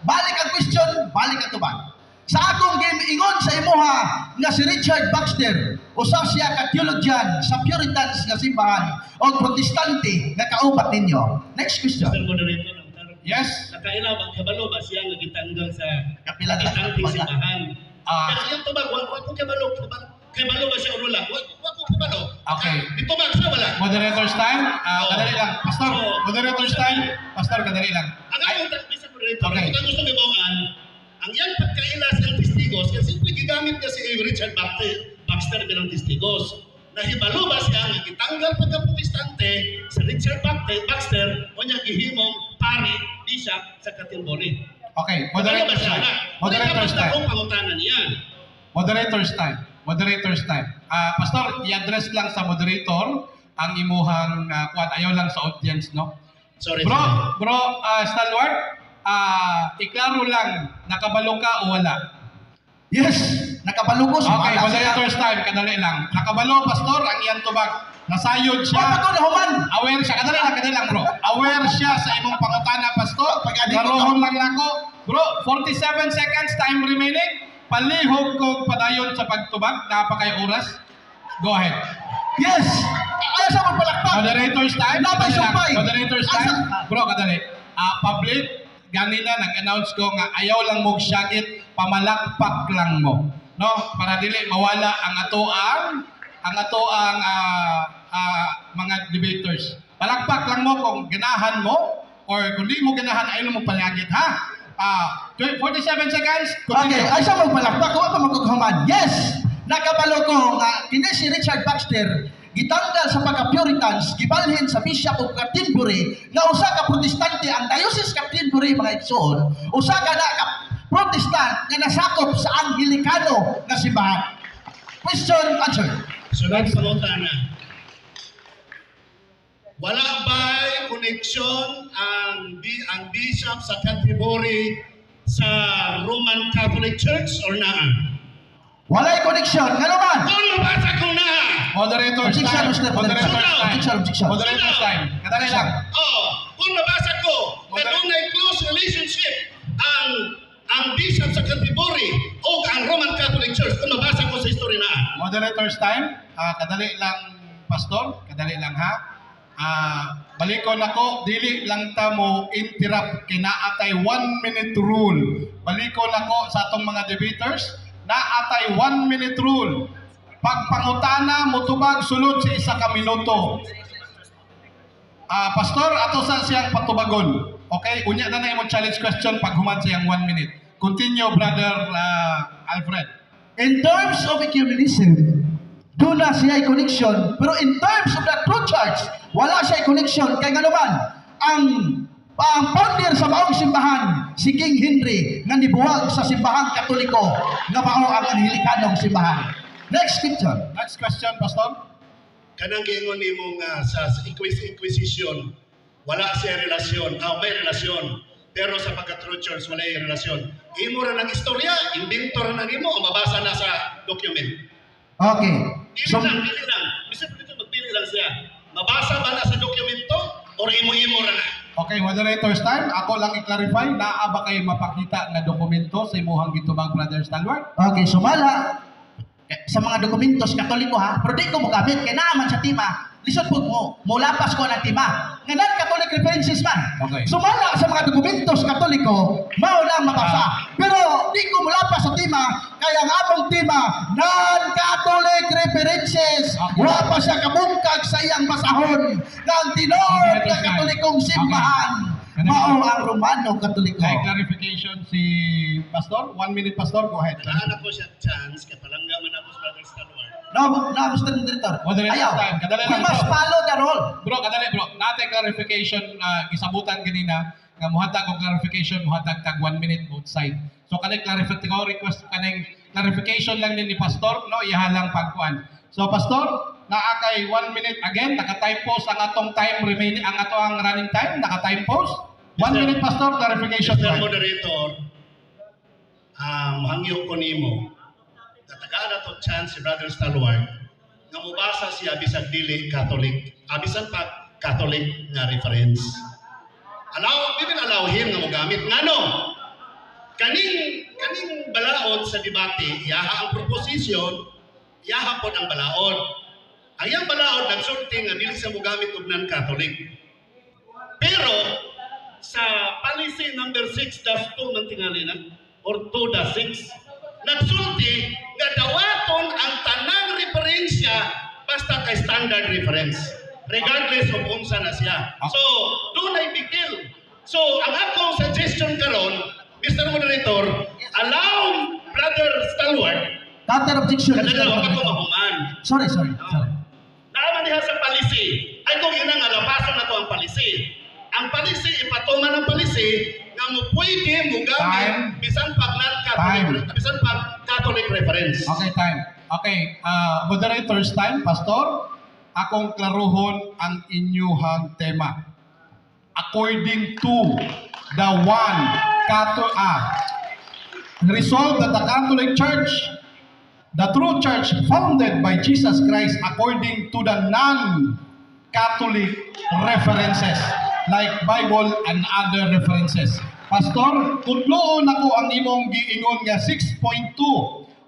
Speaker 2: balik ang question, balik ang tubag. Sa akong giingon sa imuha nga si Richard Baxter, usa siya ka theologian sa Puritans nga simbahan o Protestante nga kaupat ninyo. Next question.
Speaker 3: Mr. Moderator, nautana.
Speaker 1: Yes.
Speaker 3: Nakaila ba, kabalo ba siya nga gitanggal sa
Speaker 2: Kapila na.
Speaker 3: Protestante simbahan?
Speaker 1: Ah.
Speaker 3: Kaya yung tubag, wa ko kabalo, kabalo, kabalo ba siya or wala? Wa ko kabalo.
Speaker 1: Okay.
Speaker 3: Ditubag siya wala.
Speaker 1: Moderator's time.
Speaker 3: Oo.
Speaker 1: Kadali lang. Pastor,
Speaker 3: So,
Speaker 1: moderator's time. Pastor, kadali lang.
Speaker 3: Ang akong Mr. Moderator, ang gusto mibaw-an, ang iyang pagkaila sa iyang testigos, kasi simple gigamit niya si Richard Baxter bilang testigos. Nahibalo ba siya nga gitanggal pagka-Protestante sa Richard Baxter o niya gihimong pari, bishop sa Canterbury?
Speaker 1: Okay,
Speaker 3: Kabalo ba
Speaker 1: moderator's
Speaker 3: siya
Speaker 1: time.
Speaker 3: na?
Speaker 1: Moderator's time.
Speaker 3: Akong pangutana niya.
Speaker 1: Moderator's time. Moderator's time. Pastor, i-address lang sa moderator ang imuhang kuan, ayaw lang sa audience, no?
Speaker 3: Sorry.
Speaker 1: Bro,
Speaker 3: Sorry.
Speaker 1: bro, Stalwart, iklaro lang, nakabalo ka o wala?
Speaker 2: Yes, nakabalo ko.
Speaker 1: Okay,
Speaker 2: Sumala siya.
Speaker 1: moderator's time, kadali lang. Nakabalo, Pastor, ang iyang tubag. Nasayod
Speaker 2: Wa
Speaker 1: siya.
Speaker 2: pa ko nahuman.
Speaker 1: Aware siya. Kadali lang, bro. Aware siya sa imong pangutana, Pastor.
Speaker 2: Pag-adi ko
Speaker 1: Klarohon lang nako. Bro, 47 seconds time remaining. Palihog kog padayon sa pagtubag. Naa pa kay oras. Go ahead.
Speaker 2: Yes. Ayaw sa magpalakpak.
Speaker 1: Moderator's time.
Speaker 2: Napay
Speaker 1: Kadali lang.
Speaker 2: sumpay.
Speaker 1: Moderator's time.
Speaker 2: Asa-
Speaker 1: Bro, kadali. Public, ganina nag-announce ko nga ayaw lang mo syagit, pamalakpak lang mo. No? Para dili mawala ang ato ang mga debaters. Palakpak lang mo kung ganahan mo or kung di mo ganahan, ayaw mo palagit, ha? 47 seconds.
Speaker 2: Okay,
Speaker 1: Continue.
Speaker 2: ay sa magpalakpak, wa pa magkughuman. Yes, nakabalo ko nga kini si Richard Baxter gitanggal sa pagka-Puritans, gibalhin sa Bishop of Canterbury nga usa ka Protestante. Ang Diocese Canterbury, mga igsoon, usa ka na ka Protestant nga nasakop sa Anglikano nga simbahan. Question answer.
Speaker 3: Sunod pangutana. Wala ba'y connection ang bishop sa Canterbury sa Roman Catholic Church or naa?
Speaker 2: Walay connection. Ngano man?
Speaker 3: Kung mabasa kung naa!
Speaker 1: Moderator's
Speaker 2: Objection,
Speaker 1: time.
Speaker 2: Mr.
Speaker 1: Moderator's time.
Speaker 2: Objection, objection.
Speaker 1: Moderator's time. Kadali lang.
Speaker 3: Oh, kung nabasa ko na dunay close relationship ang bishop sa Canterbury o ang Roman Catholic Church, kung nabasa ko sa history na.
Speaker 1: Moderator's time. Kadali lang, Pastor. Kadali lang, ha. Balikon ako, dili lang ta mo interrupt, kay naa tay 1 minute rule. Balikon ako sa atong mga debaters, naa tay 1 minute rule. Pagpangutana, mutubag sulod sa 1 ka minuto. Pastor, ato sa siyang patubagon. Okay, unya na na imong challenge question pag human siyang 1 minute. Continue, Brother Alfred.
Speaker 2: In terms of ecumenism, duna siya connection. Pero in terms of the true church, wala siya connection. Kay ngano man, ang founder sa maong simbahan, si King Henry, nga nibuwag sa simbahang Katoliko, nga mao ang Anglikanong simbahan. Next scripture.
Speaker 1: Next question, Pastor.
Speaker 3: Kanang giingon nimo nga sa Inquisition wala siya relasyon, may relasyon. Pero sa pagka true church wala yung relasyon. Imo ra nang istorya, imbento ra na nimo o mabasa na sa document?
Speaker 2: Okay.
Speaker 3: Pili
Speaker 2: So,
Speaker 3: lang, pili lang. Mr. President, magpili lang siya. Mabasa ba na sa dokumento or imo-imo ra na?
Speaker 1: Okay, moderator's time. Ako lang i-clarify, naa ba kay mapakita nga dokumento sa imuhang gitubag, Brother Stalwart?
Speaker 2: Okay, sumala sa mga dokumentos Katoliko ha, pero di ko mogamit kay naa man sa tema. Lisod po mo, mulapas ko ng tema. Nga non-Catholic references man.
Speaker 1: Okay.
Speaker 2: Sumala sa mga dokumentos Katoliko, mao na ang mabasa. Pero Pero di ko mulapas sa tema kay ang among tema, non-Catholic references. Wa pa siya kabungkag sa iyang basahon nga ang tinuod nga Katolikong simbahan mao ang Romano Katoliko.
Speaker 1: May clarification si Pastor. One minute, Pastor. Go ahead.
Speaker 3: Tagaan ako siya chance kay palangga man ako sa Brother Stalwart.
Speaker 2: No, no, Mr. Moderator.
Speaker 1: Moderator
Speaker 2: Ayaw.
Speaker 1: time. Kadali
Speaker 2: We
Speaker 1: lang,
Speaker 2: must
Speaker 1: bro.
Speaker 2: follow the rule.
Speaker 1: Bro, kadali bro. Naa tay clarification na gisabutan ganina nga muhatag og clarification, muhatag tag 1 minute both side. So kanang clarification request, kaning clarification lang ni Pastor, no, iyaha lang pagkuan. So Pastor, naa kay 1 minute again, naka-time pause ang atong time remaining, ang ato ang running time, naka-time pause. One
Speaker 3: Mr.
Speaker 1: minute, Pastor, clarification
Speaker 3: Mr.
Speaker 1: time.
Speaker 3: Moderator, hangyo ko nimo. Tatagaan na to chance si Brother Stalwart nga mubasa siya bisag dili Catholic, bisan pa Catholic nga reference. Allow, we will allow him nga mogamit. Ngano? Kaning balaod sa debate, iyaha ang proposition, iyaha pod ang balaod. Ang iyang balaod nagsulti nga dili siya mogamit og non-Catholic. Pero sa policy number 6-2 man tingali na or 2-6, nagsulti nga dawaton ang tanang referensya basta kay standard reference regardless of unsa na siya. So, dunay bigil. So, ang akong suggestion karon, Mr. Moderator, allow Brother Stalwart
Speaker 2: Counter objection, Mr.
Speaker 3: kadalaw ako
Speaker 2: Moderator.
Speaker 3: mahuman.
Speaker 2: Sorry, sorry, sorry.
Speaker 3: Naa man diha sa policy. Ay kung ina nga labason na to ang policy. Ang policy, ipatuman ang policy nga mo pwede mo
Speaker 1: Time.
Speaker 3: gamit bisan pag non-Catholic,
Speaker 1: Time.
Speaker 3: bisan pag Catholic reference.
Speaker 1: Okay, time. Okay, moderator's time, Pastor. Akong klaruhon ang inyuhang tema. According to the one Catholic, resolve that the Catholic Church, the true church founded by Jesus Christ according to the non-Catholic references like Bible and other references. Pastor, tudloon ako ang imong giingon nga 6.2,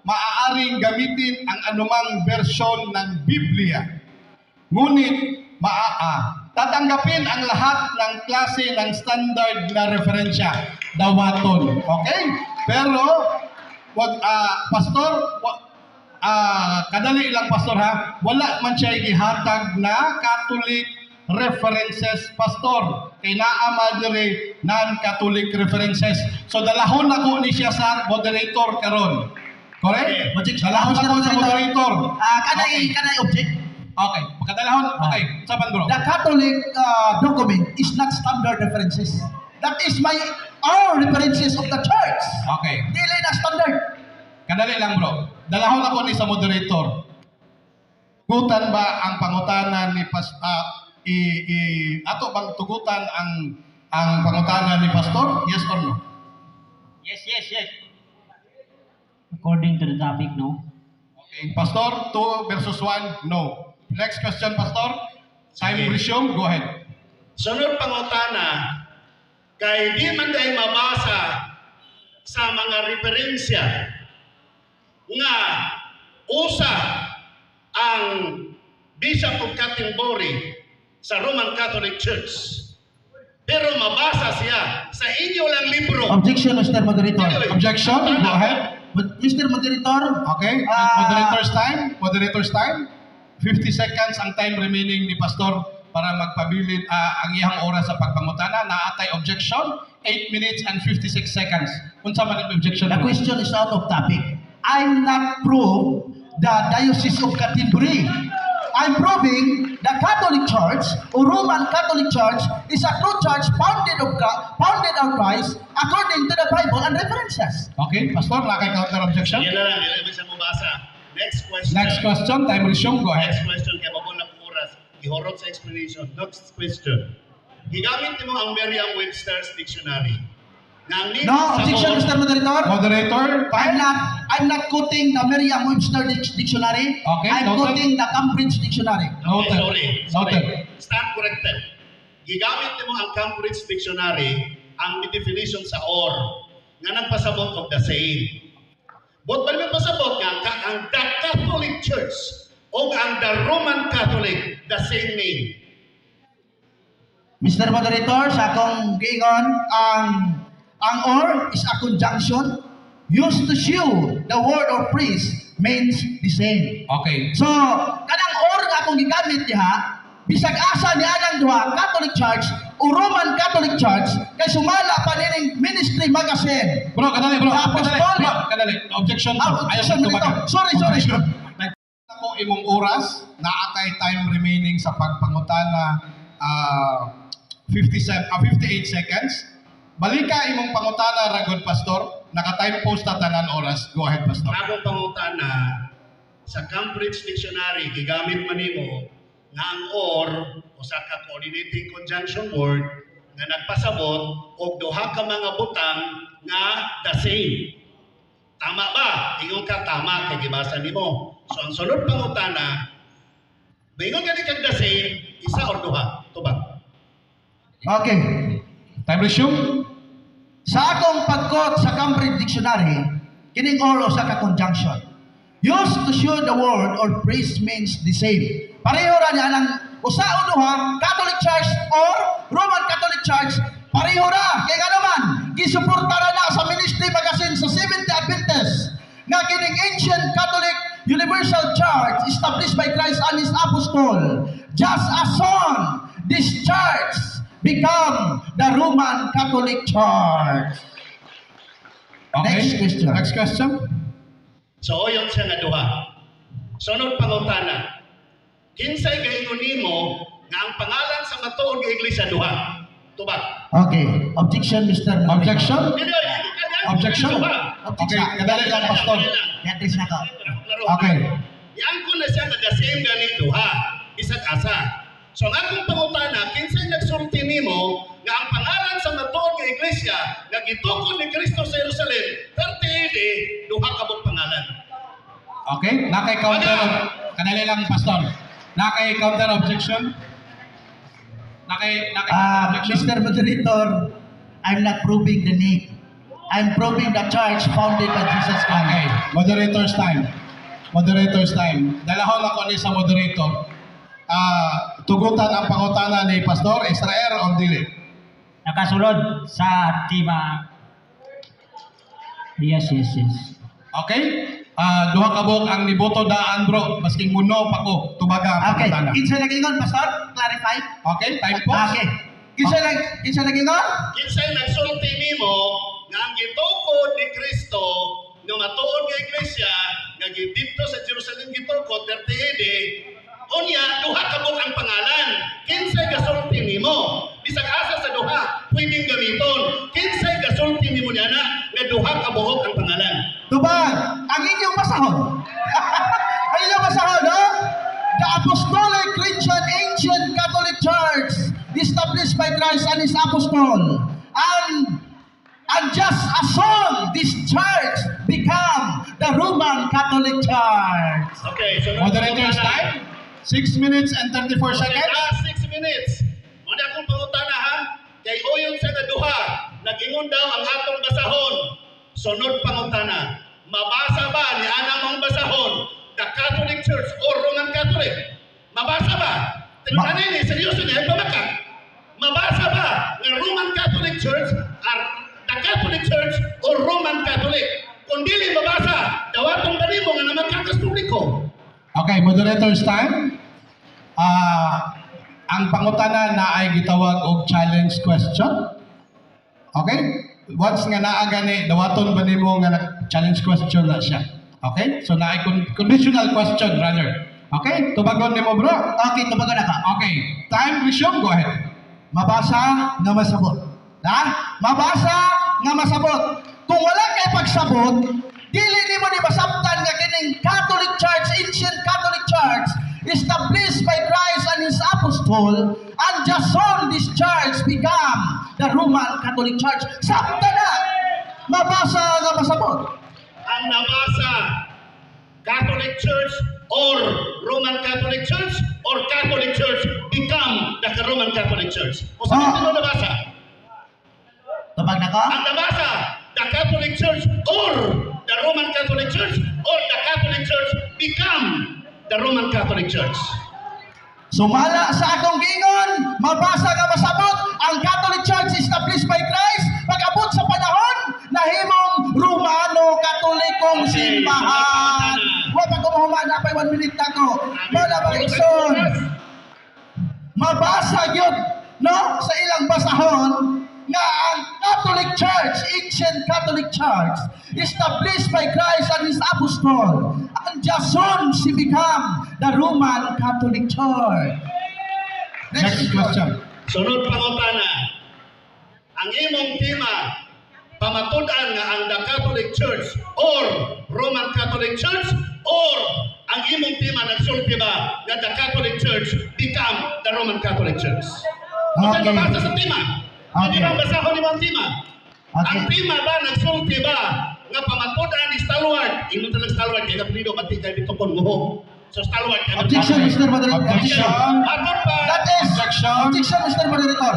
Speaker 1: maaaring gamitin ang anumang bersyon ng Biblia. Ngunit tatanggapin ang lahat ng klase ng standard na referensya, dawaton. Okay? Pero wag pastor, kadali lang, Pastor, ha. Wala man siya gihatag na Catholic references, Pastor. Kay naa man diri non-Catholic references. So dalahon nako ni siya sa moderator karon. Correct?
Speaker 2: Objection.
Speaker 1: Dalahon nako sa moderator.
Speaker 2: Can I object?
Speaker 1: Okay, pagkadalahon. Okay, saban, bro.
Speaker 2: The Catholic document is not standard references. That is my our references of the church.
Speaker 1: Okay.
Speaker 2: Dili na standard.
Speaker 1: Kadali lang, bro. Dalahon ako ni sa moderator. Gutan ba ang pangutana ni pas i, i ato bang tugutan ang pangutana ni pastor? Yes or no?
Speaker 4: Yes. According to the topic, no.
Speaker 1: Okay, Pastor, 2 versus 1, no. Next question, Pastor. Time
Speaker 3: Sige.
Speaker 1: resume, go ahead.
Speaker 3: Sunod pangutana, kay di man dahil mabasa sa mga referensya nga usa ang Bishop of Canterbury sa Roman Catholic Church. Pero mabasa siya sa inyo lang libro.
Speaker 2: Objection, Mr. Moderator.
Speaker 1: Objection, go ahead.
Speaker 2: But Mr. Moderator,
Speaker 1: Okay, moderator's time, moderator's time. 50 seconds ang time remaining ni Pastor para magpabilin ang iyang oras sa pagpangutana. Naa tay objection, 8 minutes and 56 seconds. Unsa man ang objection
Speaker 2: The
Speaker 1: mo?
Speaker 2: question is out of topic. I'm not pro the Diocese of Canterbury. I'm proving the Catholic Church or Roman Catholic Church is a true church founded of God, founded on Christ according to the Bible and references.
Speaker 1: Okay, Pastor, naa kay counter objection?
Speaker 3: Yan na lang, dili man siya mabasa. Next question.
Speaker 1: Next question, time resume, go ahead.
Speaker 3: Next question, kay mabol na oras. Gihurot sa explanation. Next question. Gigamit nimo ang Merriam-Webster's Dictionary. Nga ang meaning
Speaker 2: No
Speaker 3: sa
Speaker 2: objection,
Speaker 3: word-
Speaker 2: Mr. Moderator.
Speaker 1: Moderator,
Speaker 2: I'm
Speaker 1: time.
Speaker 2: not quoting the Merriam-Webster Dictionary.
Speaker 1: Okay,
Speaker 2: I'm
Speaker 1: noted.
Speaker 2: quoting the Cambridge Dictionary.
Speaker 3: Okay,
Speaker 1: Noted.
Speaker 3: sorry. Sorry.
Speaker 1: Noted.
Speaker 3: Stand corrected. Gigamit nimo ang Cambridge Dictionary ang definition sa "or" nga nagpasabot of the same. But ba pasabot nga ang the Catholic Church o ang the Roman Catholic the same name?
Speaker 2: Mr. Moderator, sa akong giingon, ang "or" is a conjunction. Used to show the word or phrase means the same. So, kanang "or" nga akong gigamit diha, bisag asa ni anang duha, Catholic Church o Roman Catholic Church, kay sumala pa nining Ministry Magazine.
Speaker 1: Bro, kadali, bro.
Speaker 2: The
Speaker 1: Kadali,
Speaker 2: Apostolic.
Speaker 1: bro, kadali. Objection to.
Speaker 2: Ah, objection
Speaker 1: Ayaw
Speaker 2: dito.
Speaker 1: tubagan.
Speaker 2: Sorry, sorry.
Speaker 1: Objection. Ako imong oras, naa kay time remaining sa pagpangutana, 57, 58 seconds. Balika imong pangutana ragod, Pastor. Naka-time post na tanan oras. Go ahead, Pastor.
Speaker 3: Akong pangutana, sa Cambridge Dictionary, gigamit man nimo nga ang "or" usa ka coordinating conjunction word nga nagpasabot og duha ka mga butang nga the same. Tama ba? Ingon ka tama kay gibasa nimo. So ang sunod pangutana, maingon gani kag the same, isa or duha? Tubag.
Speaker 2: Okay.
Speaker 1: Time resume.
Speaker 2: Sa akong pag-quote sa Cambridge Dictionary, kining "or" usa ka conjunction. Used to show the word or phrase means the same. Pareho ra niya ang usa o duha, Catholic Church or Roman Catholic Church, pareho ra. Kay nga naman, gisuporta ra na sa Ministry Magazine sa Seventh Adventist nga kining ancient Catholic Universal Church established by Christ and His Apostle, just as soon this church become the Roman Catholic Church.
Speaker 1: Okay.
Speaker 2: Next question.
Speaker 1: Next question.
Speaker 3: So uyon siya nga duha. Sunod pangutana. Kinsay gaingon nimo nga ang pangalan sa matuod nga iglesia duha? Tubag.
Speaker 2: Okay. Objection, Mr. Moderator.
Speaker 1: Objection?
Speaker 3: Dili,
Speaker 1: Objection?
Speaker 3: Duha.
Speaker 1: Okay, kadali lang, Pastor.
Speaker 2: Beatrice na ko.
Speaker 1: Okay.
Speaker 3: Iangkon na siya nga the same gani duha bisag asa. So ang akong pangutana, kinsay nagsulti nimo nga ang pangalan sa matuod nga iglesia nga gitukod ni Kristo sa Jerusalem 30 AD duha ka buok pangalan?
Speaker 1: Okay, naa kay counter. Kadali lang, Pastor. Naa kay counter objection. Naa kay objection.
Speaker 2: Mr. Moderator, I'm not proving the name. I'm proving the church founded by Jesus Christ.
Speaker 1: Okay, moderator's time. Moderator's time. Dalahon ako ni sa moderator. Tugutan ang pangutana ni Pastor Israel o dili?
Speaker 4: Nakasulod sa tema. Yes.
Speaker 1: Okay? Duha ka buok ang niboto daan, bro. Masking muno pa ko tubaga ang
Speaker 2: Okay.
Speaker 1: pangutana.
Speaker 2: Kinsa nagingon, Pastor? Clarify.
Speaker 1: Okay, time pause.
Speaker 2: Okay. Kinsa nagingon?
Speaker 3: Kinsay nagsulti nimo nga ang gitukod ni Kristo nga matuod nga iglesia nga gididto sa Jerusalem gitukod 30 AD, unya duha ka buok ang pangalan? Kinsay gasulti nimo? Bisag asa sa duha pwedeng gamiton. Kinsay gasulti nimo niana nga duha ka buok ang pangalan?
Speaker 2: Tubag, ang inyong basahon. Ang inyong basahon, no? The Apostolic Christian Ancient Catholic Church established by Christ and His Apostle. And just as soon this church become the Roman Catholic Church.
Speaker 3: Okay, so
Speaker 1: Moderator's time. 6 minutes and 34 seconds.
Speaker 3: Ah, 6 minutes. Muna akong pangutana ha. Kay uyon sa nga duha, nag-ingon daw ang atong basahon. Sunod pangutana. Mabasa ba ni ana mong basahon the Catholic Church or Roman Catholic? Mabasa ba? Tingnan ni seryoso niya pamaka. Mabasa ba nga Roman Catholic Church or the Catholic Church or Roman Catholic? Kung dili mabasa, dawaton ba nimo nga naman publiko?
Speaker 1: Okay, moderator's time. Ang pangutana na ay gitawag og challenge question. Okay? Once nga naa gani, dawaton ba nimo nga challenge question na siya? Okay? So naay conditional question rather. Okay? Tubagon nimo, bro.
Speaker 2: Okay, tubagon na ka.
Speaker 1: Okay. Time resume. Go ahead.
Speaker 2: Mabasa nga masabot. Ha? Mabasa nga masabot. Kung wala kay pagsabot, dili nimo ni masabtan nga kining Catholic Church, ancient Catholic Church, established by Christ and His Apostle, and just soon this church become the Roman Catholic Church. Sabta na! Mabasa nga masabot.
Speaker 3: Ang nabasa, Catholic Church or Roman Catholic Church or Catholic Church become the Roman Catholic Church. O sa
Speaker 2: Ah.
Speaker 3: ah. nabasa?
Speaker 2: Tubag na ko?
Speaker 3: Ang nabasa, the Catholic Church or the Roman Catholic Church or the Catholic Church become the Roman Catholic Church.
Speaker 2: Sumala sa akong giingon, mabasa nga masabot, ang Catholic Church established by Christ, pag-abot sa panahon, nahimong Romano. Mabasa gyud, no, sa ilang basahon nga ang Catholic Church, ancient Catholic Church, established by Christ and His Apostle, and just soon she become the Roman Catholic Church.
Speaker 1: Next question.
Speaker 3: Sunod pangutana. Ang imong tema, pamatud-an nga ang the Catholic Church or Roman Catholic Church, or ang imong tema nagsulti ba nga the Catholic Church become the Roman Catholic Church? Okay.
Speaker 2: Okay.
Speaker 3: Mabasa sa tema. Hindi
Speaker 2: Okay.
Speaker 3: ba basahon nimo ang tema?
Speaker 2: Okay.
Speaker 3: Ang tema ba nagsulti ba nga pamatud-an ni stalwart? Ingon talang stalwart kay apelyido bati kay bitokon mo. So stalwart kay
Speaker 2: Objection, Mr. Moderator.
Speaker 1: Objection.
Speaker 3: Matod pa.
Speaker 2: That is
Speaker 1: Objection.
Speaker 2: Objection, Mr. Moderator.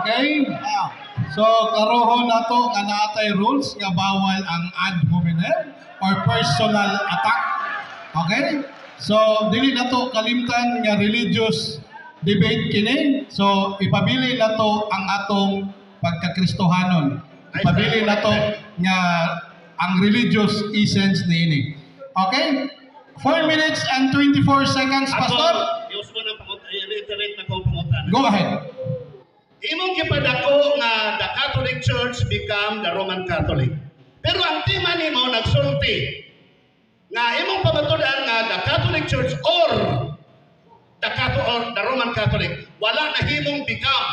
Speaker 1: Okay.
Speaker 2: Ah.
Speaker 1: So, karohon nato nga naatay rules nga bawal ang ad hominem or personal attack. Okay? So, dili nato kalimtan nga religious debate kini. So, ipabili nato ang atong pagkakristohanon. Ipabili nato nga ang religious essence niini. Okay? 4 minutes and 24 seconds, Pastor.
Speaker 3: Ako, mo na reiterate na kong pangutana.
Speaker 1: Go ahead.
Speaker 3: Imong gipadako nga the Catholic Church become the Roman Catholic. Pero ang tema nimo nagsulti nga imong pamatudan nga the Catholic Church or the Roman Catholic wala nahimong become.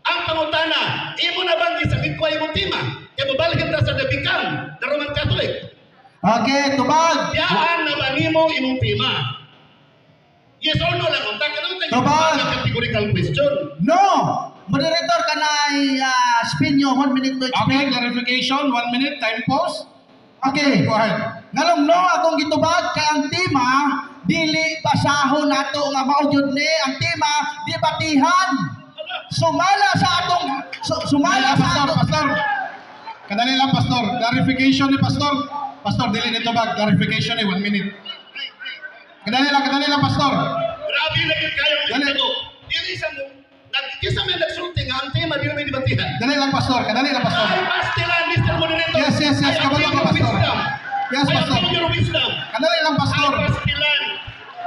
Speaker 3: Ang pangutana, imo na bang gisalikway imong tema? Kay mobalhin ta sa the become the Roman Catholic.
Speaker 2: Okay, tubag.
Speaker 3: Biyaan na ba nimo imong tema? Yes or no lang unta kanang tayo
Speaker 2: Tubag.
Speaker 3: categorical question.
Speaker 2: No! Moderator, can I spin you one minute to
Speaker 1: Okay,
Speaker 2: explain?
Speaker 1: clarification, 1 minute, time pause.
Speaker 2: Okay.
Speaker 1: Go ahead.
Speaker 2: Ngalong no akong gitubag kay ang tema dili basahon nato nga mao gyud ni ang tema debatihan. Sumala sa
Speaker 1: Pastor,
Speaker 2: atong
Speaker 1: Pastor. Kadali lang, Pastor. Clarification ni Pastor. Pastor, dili nito bag. Clarification ni 1 minute. Kadali lang, Pastor.
Speaker 3: Grabe lagi kayo ang
Speaker 1: Dali.
Speaker 3: ito. Dili sa mo nagkisa may nagsulti nga ang tema dili may debatihan.
Speaker 1: Dali lang, Pastor. Kadali lang, Pastor.
Speaker 3: Ay pastilan, Mr. Moderator.
Speaker 1: Yes.
Speaker 3: I
Speaker 1: Kabalo
Speaker 3: appeal
Speaker 1: ka,
Speaker 3: your
Speaker 1: Pastor.
Speaker 3: wisdom.
Speaker 1: Yes,
Speaker 3: I
Speaker 1: Pastor.
Speaker 3: appeal your wisdom.
Speaker 1: Kadali lang, Pastor.
Speaker 3: Ay pastilan.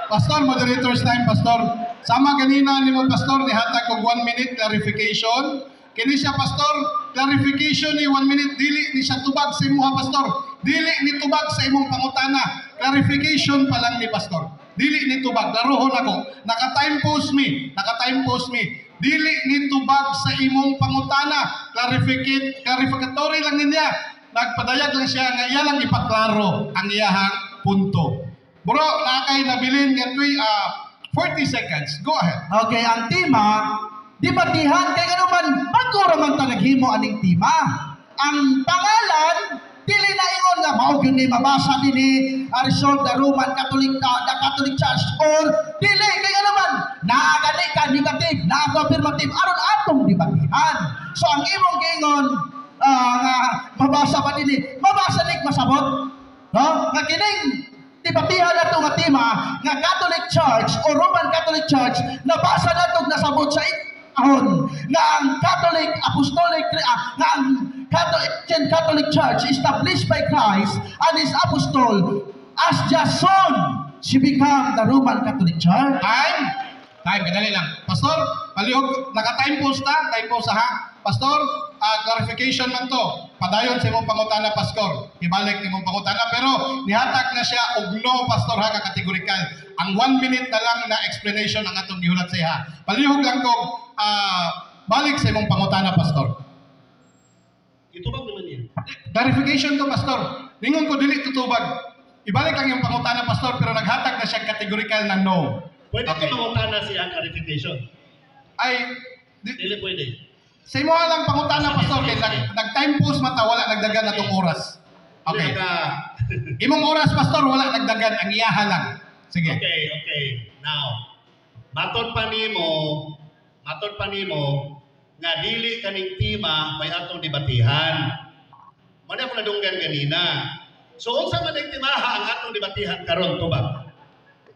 Speaker 1: Pastor, moderator's time, Pastor. Sama ganina nimo, Pastor, nihatag og 1 minute clarification. Kini siya, Pastor, clarification ni 1 minute, dili ni siya tubag sa imuha, Pastor. Dili ni tubag sa imong pangutana. Clarification pa lang ni Pastor. Dili ni tubag. Laruhon ako. Naka-time pause me. Naka-time pause me. Dili ni tubag sa imong pangutana. Clarificatory lang niya. Nagpadayag lang siya nga iya lang ipaklaro ang iyahang punto. Bro, naa kay nabilin nga 40 seconds. Go ahead.
Speaker 2: Okay, ang tema debatihan kay ngano man bago ra man ta naghimo aning tema. Ang pangalan dili na ingon nga mao gyud ni mabasa dinhi resolve the Roman Catholic, the Catholic Church or dili, kay ngano man naa gani ka negative, naa ka affirmative aron atong debatihan. So ang imong giingon nga mabasa pa dinhi, mabasa ni masabot, no, nga kining debatihan nato nga tema nga Catholic Church o Roman Catholic Church, nabasa nato, nasabot sa ahon nga ang Catholic Apostolic, nga ang Catholic Ancient Catholic Church established by Christ and His Apostle, as just soon she become the Roman Catholic Church.
Speaker 1: Time. Time, kadali lang. Pastor, palihog, naka-time pause ta, time pause ha. Pastor, clarification man to. Padayon sa imong pangutana, Pastor. Ibalik imong pangutana pero nihatag na siya og no, Pastor, ha, ka-categorical. Ang 1 minute na lang na explanation ang atong gihulat sa iha. Palihog lang ko balik sa imong pangutana, Pastor.
Speaker 3: Itubag naman yan.
Speaker 1: Clarification to, Pastor. Ningon ko dili tutubag. Ibalik lang yung pangutana, Pastor, pero naghatag na siya categorical na no.
Speaker 3: Pwede
Speaker 1: Okay.
Speaker 3: ko mangutana siya clarification.
Speaker 1: Ay,
Speaker 3: Dili pwede.
Speaker 1: sa imo lang pangutana, Pastor, kay nag-time pause man ta, wala nagdagan atong oras. Okay. Imong oras, Pastor, wala nagdagan, ang iyaha lang. Sige.
Speaker 3: Okay. Now, matod pa nimo nga dili kaning tema may atong debatihan. Mao ako nadunggan ganina. So unsa man ang temaha ang atong debatihan karon, tubag?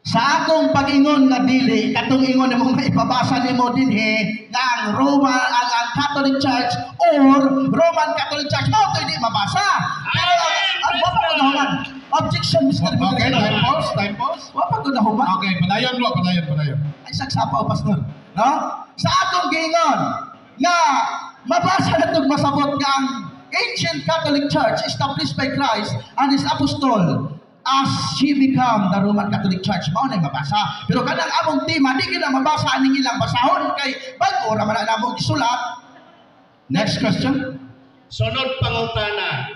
Speaker 2: Sa akong pag-ingon nga dili katong ingon nimo nga ipabasa nimo dinhi nga ang Roma ang Catholic Church or Roman Catholic Church mao to di mabasa. Pero ang wa pa ko nahuman. Objection, Mr.
Speaker 1: Okay,
Speaker 2: Moderator.
Speaker 1: time pause, time pause.
Speaker 2: Wa pa ko nahuman.
Speaker 1: Okay, padayon bro, padayon, padayon.
Speaker 2: Ay, saksapaw, Pastor. No? Sa atong giingon nga mabasa na itong masabot nga ang ancient Catholic Church established by Christ and His Apostle as she become the Roman Catholic Church. Mao na mabasa. Pero kanang among tema, di gina mabasa aning ilang basahon kay bag-o ra man na namo gisulat. Next question.
Speaker 3: Sunod pangutana.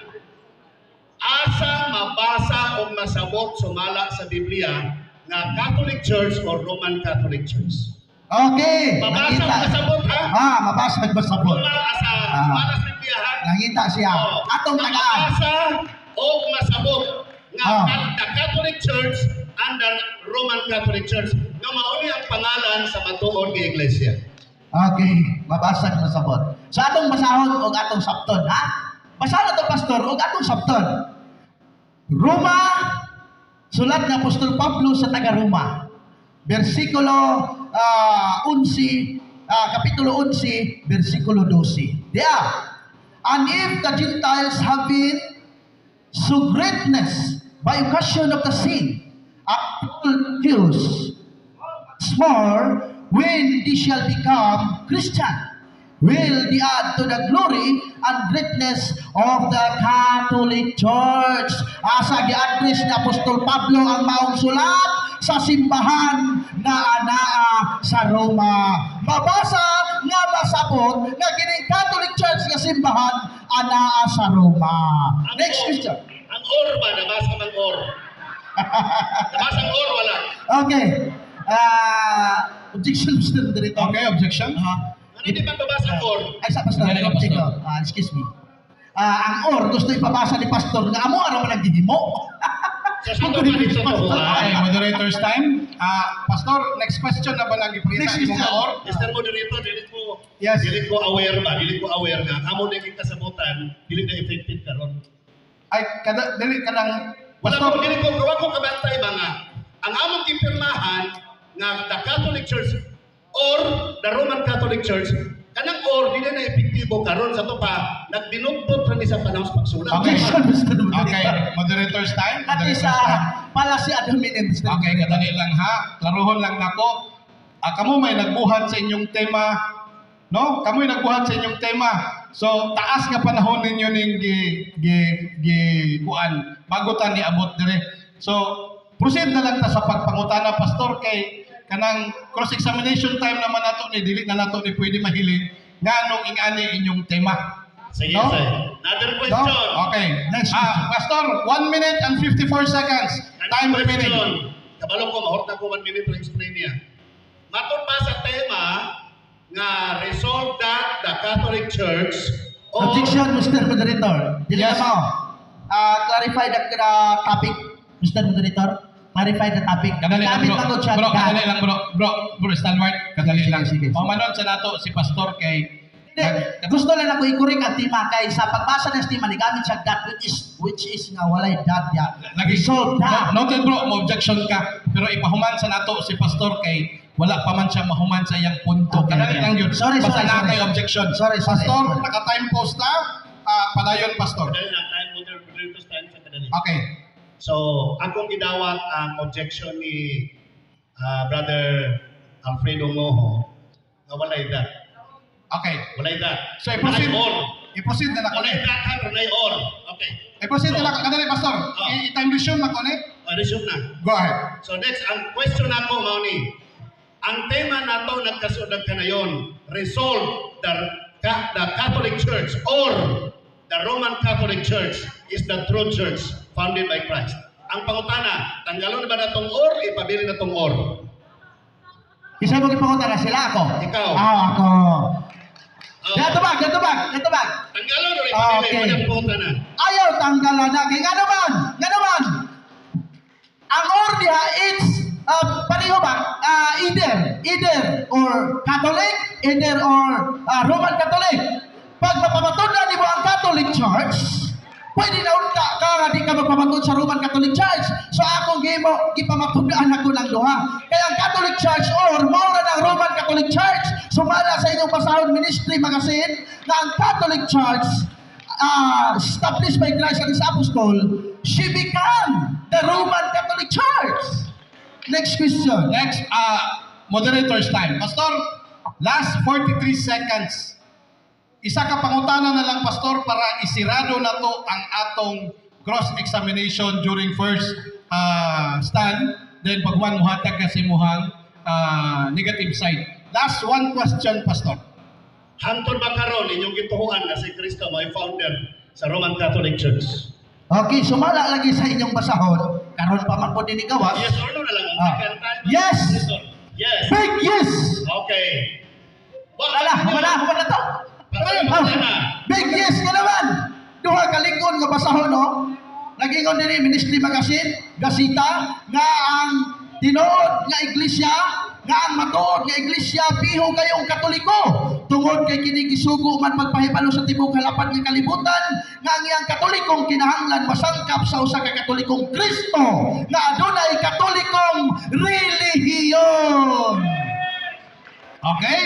Speaker 3: Asa mabasa o masabot sumala sa Biblia nga Catholic Church or Roman Catholic Church?
Speaker 2: Okay.
Speaker 3: Mabasa o
Speaker 2: Nakita.
Speaker 3: masabot, ha?
Speaker 2: Ah, mabasa ug masabot.
Speaker 3: Sumala sa sumala sa Biblia, ha?
Speaker 2: Nangita siya.
Speaker 3: Oo.
Speaker 2: Atong tagaan.
Speaker 3: Mabasa o masabot nga the Catholic Church and the Roman Catholic Church nga mauni ang pangalan sa matuod nga iglesia.
Speaker 2: Okay, mabasa ug masabot. So atong basahon og atong sabton, ha? Basa na to, Pastor, og atong sabton. Roma, sulat ni Apostol Pablo sa taga Roma. Versikulo 11, kapitulo 11, versikulo 12. Diya. "And if the Gentiles have been so greatness by occasion of the sin, all Jews more when they shall become Christian, will they add to the glory and greatness of the Catholic Church?" Asa gi-address ni Apostol Pablo ang maong sulat? Sa simbahan na anaa sa Roma. Mabasa nga masabot nga kining Catholic Church nga simbahan anaa sa Roma.
Speaker 3: Ang
Speaker 2: Next
Speaker 3: or-
Speaker 2: question.
Speaker 3: Ang or ba? Nabasa mang or? Nabasa ang or, wala?
Speaker 2: Okay. Ah, objection, Mr. Moderator.
Speaker 1: Okay, objection.
Speaker 3: Ano, di ba nabasa ang or?
Speaker 2: Ay, sa Pastor,
Speaker 4: Dali ka,
Speaker 2: objection.
Speaker 4: Pastor.
Speaker 2: Ah, excuse me. Ah, ang or gusto ipabasa ni Pastor nga amo ara man ang gihimo.
Speaker 3: Sa sa pa dito to, ha?
Speaker 1: Okay, moderator's time. Ah, Pastor, next question na ba lang ipakita
Speaker 2: Next
Speaker 1: imong
Speaker 2: question.
Speaker 1: or?
Speaker 3: Mr. Moderator, dili ko dili ko aware ba? Dili ko aware nga amo na kasabutan, dili na effective karon.
Speaker 1: Ay, kada dili kanang
Speaker 3: Wala
Speaker 1: Pastor,
Speaker 3: ko, dili ko gawa ko kabantay ba nga ang among gipirmahan nga the Catholic Church or the Roman Catholic Church, kanang or dili na epektibo karon sa to pa nagbinugbot ra ni sa panahon sa pagsulat.
Speaker 2: Objection, Mr. Moderator.
Speaker 1: Okay, moderator's time.
Speaker 2: At
Speaker 1: Moderator's
Speaker 2: isa
Speaker 1: time.
Speaker 2: pala si ad hominem, Mr.
Speaker 1: Okay, kadali lang, ha. Klaruhon lang nako. Ah, kamo may nagbuhat sa inyong tema. No? Kamo may nagbuhat sa inyong tema. So, taas nga panahon ninyo ning gi gi gi kuan bago ta niabot dire. So, proceed na lang ta sa pagpangutana, Pastor, kay kanang cross-examination time naman nato ni, dili na nato ni pwede mahiling nganong ingani inyong tema.
Speaker 3: Sige,
Speaker 1: No?
Speaker 3: sir. Another
Speaker 1: No?
Speaker 3: question.
Speaker 1: Okay.
Speaker 2: Next.
Speaker 1: Ah, Pastor, 1 minute and 54 seconds.
Speaker 3: Another
Speaker 1: Time remaining.
Speaker 3: question. Kabalo ko, mahurot na ko 1 minute to explain niya. Matod pa sa tema nga resolve that the Catholic Church or
Speaker 2: Objection, Mr. Moderator. Dili
Speaker 1: Yes.
Speaker 2: na mao. Ah, clarify the topic, Mr. Moderator. Clarify the topic.
Speaker 1: Kadali lang,
Speaker 2: Gamit
Speaker 1: bro.
Speaker 2: man ko siya,
Speaker 1: Bro,
Speaker 2: God.
Speaker 1: kadali lang, bro. Bro, bro, Stalwart, kadali
Speaker 2: Sige,
Speaker 1: lang.
Speaker 2: sige, sige.
Speaker 1: Pamanon sa nato si Pastor kay
Speaker 2: Hindi, gusto lang ako i-correct ang tema kay sa pagbasa ng tema ni gamit siya that which is nga walay that ya.
Speaker 1: Lagi
Speaker 2: Resolve that.
Speaker 1: Noted, bro, mo objection ka, pero ipahuman sa nato si Pastor kay wala pa man siya mahuman sa iyang punto.
Speaker 2: Okay,
Speaker 1: Kadali
Speaker 2: okay.
Speaker 1: lang yun.
Speaker 2: Sorry,
Speaker 1: Basta
Speaker 2: sorry,
Speaker 1: naa
Speaker 2: sorry.
Speaker 1: kay objection.
Speaker 2: Sorry, sorry,
Speaker 1: Pastor,
Speaker 2: sorry.
Speaker 1: naka-time post na. Ah, padayon, Pastor.
Speaker 3: Kadali lang, time moderator's time sa kadali.
Speaker 1: Okay.
Speaker 3: So, akong gidawat ang objection ni Brother Alfredo Ngoho nga walay that.
Speaker 1: Okay.
Speaker 3: Walay that.
Speaker 1: So, i-proceed.
Speaker 3: Walay or.
Speaker 1: I-proceed na nako
Speaker 3: Walay
Speaker 1: ni.
Speaker 3: that ha, pero nay or. Okay.
Speaker 1: I-proceed na nako. Kadali, Pastor.
Speaker 3: Ah.
Speaker 1: I-time resume na ko ni.
Speaker 3: Oh, resume na.
Speaker 1: Go ahead.
Speaker 3: So next, ang question nako mao ni, ang tema nato nagkasunod kanayon, resolve the Catholic Church or the Roman Catholic Church is the true church founded by Christ. Ang pangutana, tanggalon na ba natong or, ipabili na tong or?
Speaker 2: Isa mo gipangutana sila, ako?
Speaker 3: Ikaw.
Speaker 2: Ah, ako.
Speaker 3: Oh.
Speaker 2: Gatubag, gatubag, gatubag.
Speaker 3: Tanggalon or
Speaker 2: Ah,
Speaker 3: ipabili,
Speaker 2: okay.
Speaker 3: okay. ang pangutana.
Speaker 2: Ayaw tanggalan na. Kay nga naman, nga naman. Ang or diha, it's pareho ba? Either or Catholic, either or Roman Catholic. Pag mapamatunan nimo ang Catholic Church, pwede na unta ka nga di ka magpamatud sa Roman Catholic Church. So akong gimo, gipamatunan ako ng duha. Kaya ang Catholic Church or mao ra ng Roman Catholic Church, sumala sa inyong basahon Ministry Magazine na ang Catholic Church established by Christ and His Apostle, she became the Roman Catholic Church. Next question.
Speaker 1: Next, moderator's time. Pastor, Last 43 seconds. Isa ka pangutana na lang, Pastor, para isirado na to ang atong cross-examination during first stand. Then pagwan muhatag kasi muhang negative side. Last one question, Pastor.
Speaker 3: Hangtod ba karon inyong gituohan nga si Kristo may founder sa Roman Catholic Church?
Speaker 2: Okay, sumala lagi sa inyong basahon, karon pa man po dinhi gawas.
Speaker 3: Yes or no na lang ang
Speaker 2: Ah.
Speaker 3: time.
Speaker 2: Yes!
Speaker 3: Yes.
Speaker 2: Big yes!
Speaker 3: Okay.
Speaker 2: Wala, wala, wala to.
Speaker 3: Ayun,
Speaker 2: Ah,
Speaker 3: wala na.
Speaker 2: big yes ka naman. Duha ka lingkod nga basahon, no? Nagingon dinhi Ministry Magazine, Gasita, nga ang tinuod nga iglesia, nga ang matuod nga iglesia piho kayong Katoliko tungod kay kini gisugo man magpahibalo sa tibuok halapan nga kalibutan nga ang iyang Katolikong kinahanglan masangkap sa usa ka Katolikong Kristo nga adunay Katolikong relihiyon.
Speaker 1: Okay?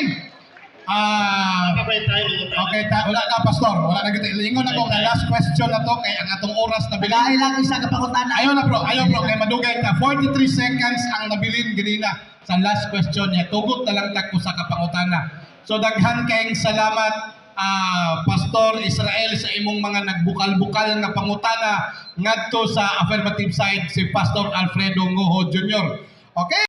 Speaker 3: Kapay tayo mga tao.
Speaker 1: Okay, wala na, Pastor. Wala na kita. Ingon ako nga last question na to kay ang atong oras na bilin.
Speaker 2: Dahil lang isa ka pangutana.
Speaker 1: Ayaw na, bro, ayaw, bro, kay madugay ka. 43 seconds ang nabilin ganina sa last question niya. Tugot na lang tag usa ka pangutana. So daghan kayong salamat, Pastor Israel, sa imong mga nagbukal-bukal nga pangutana ngadto sa affirmative side si Pastor Alfredo Ngoho Jr. Okay?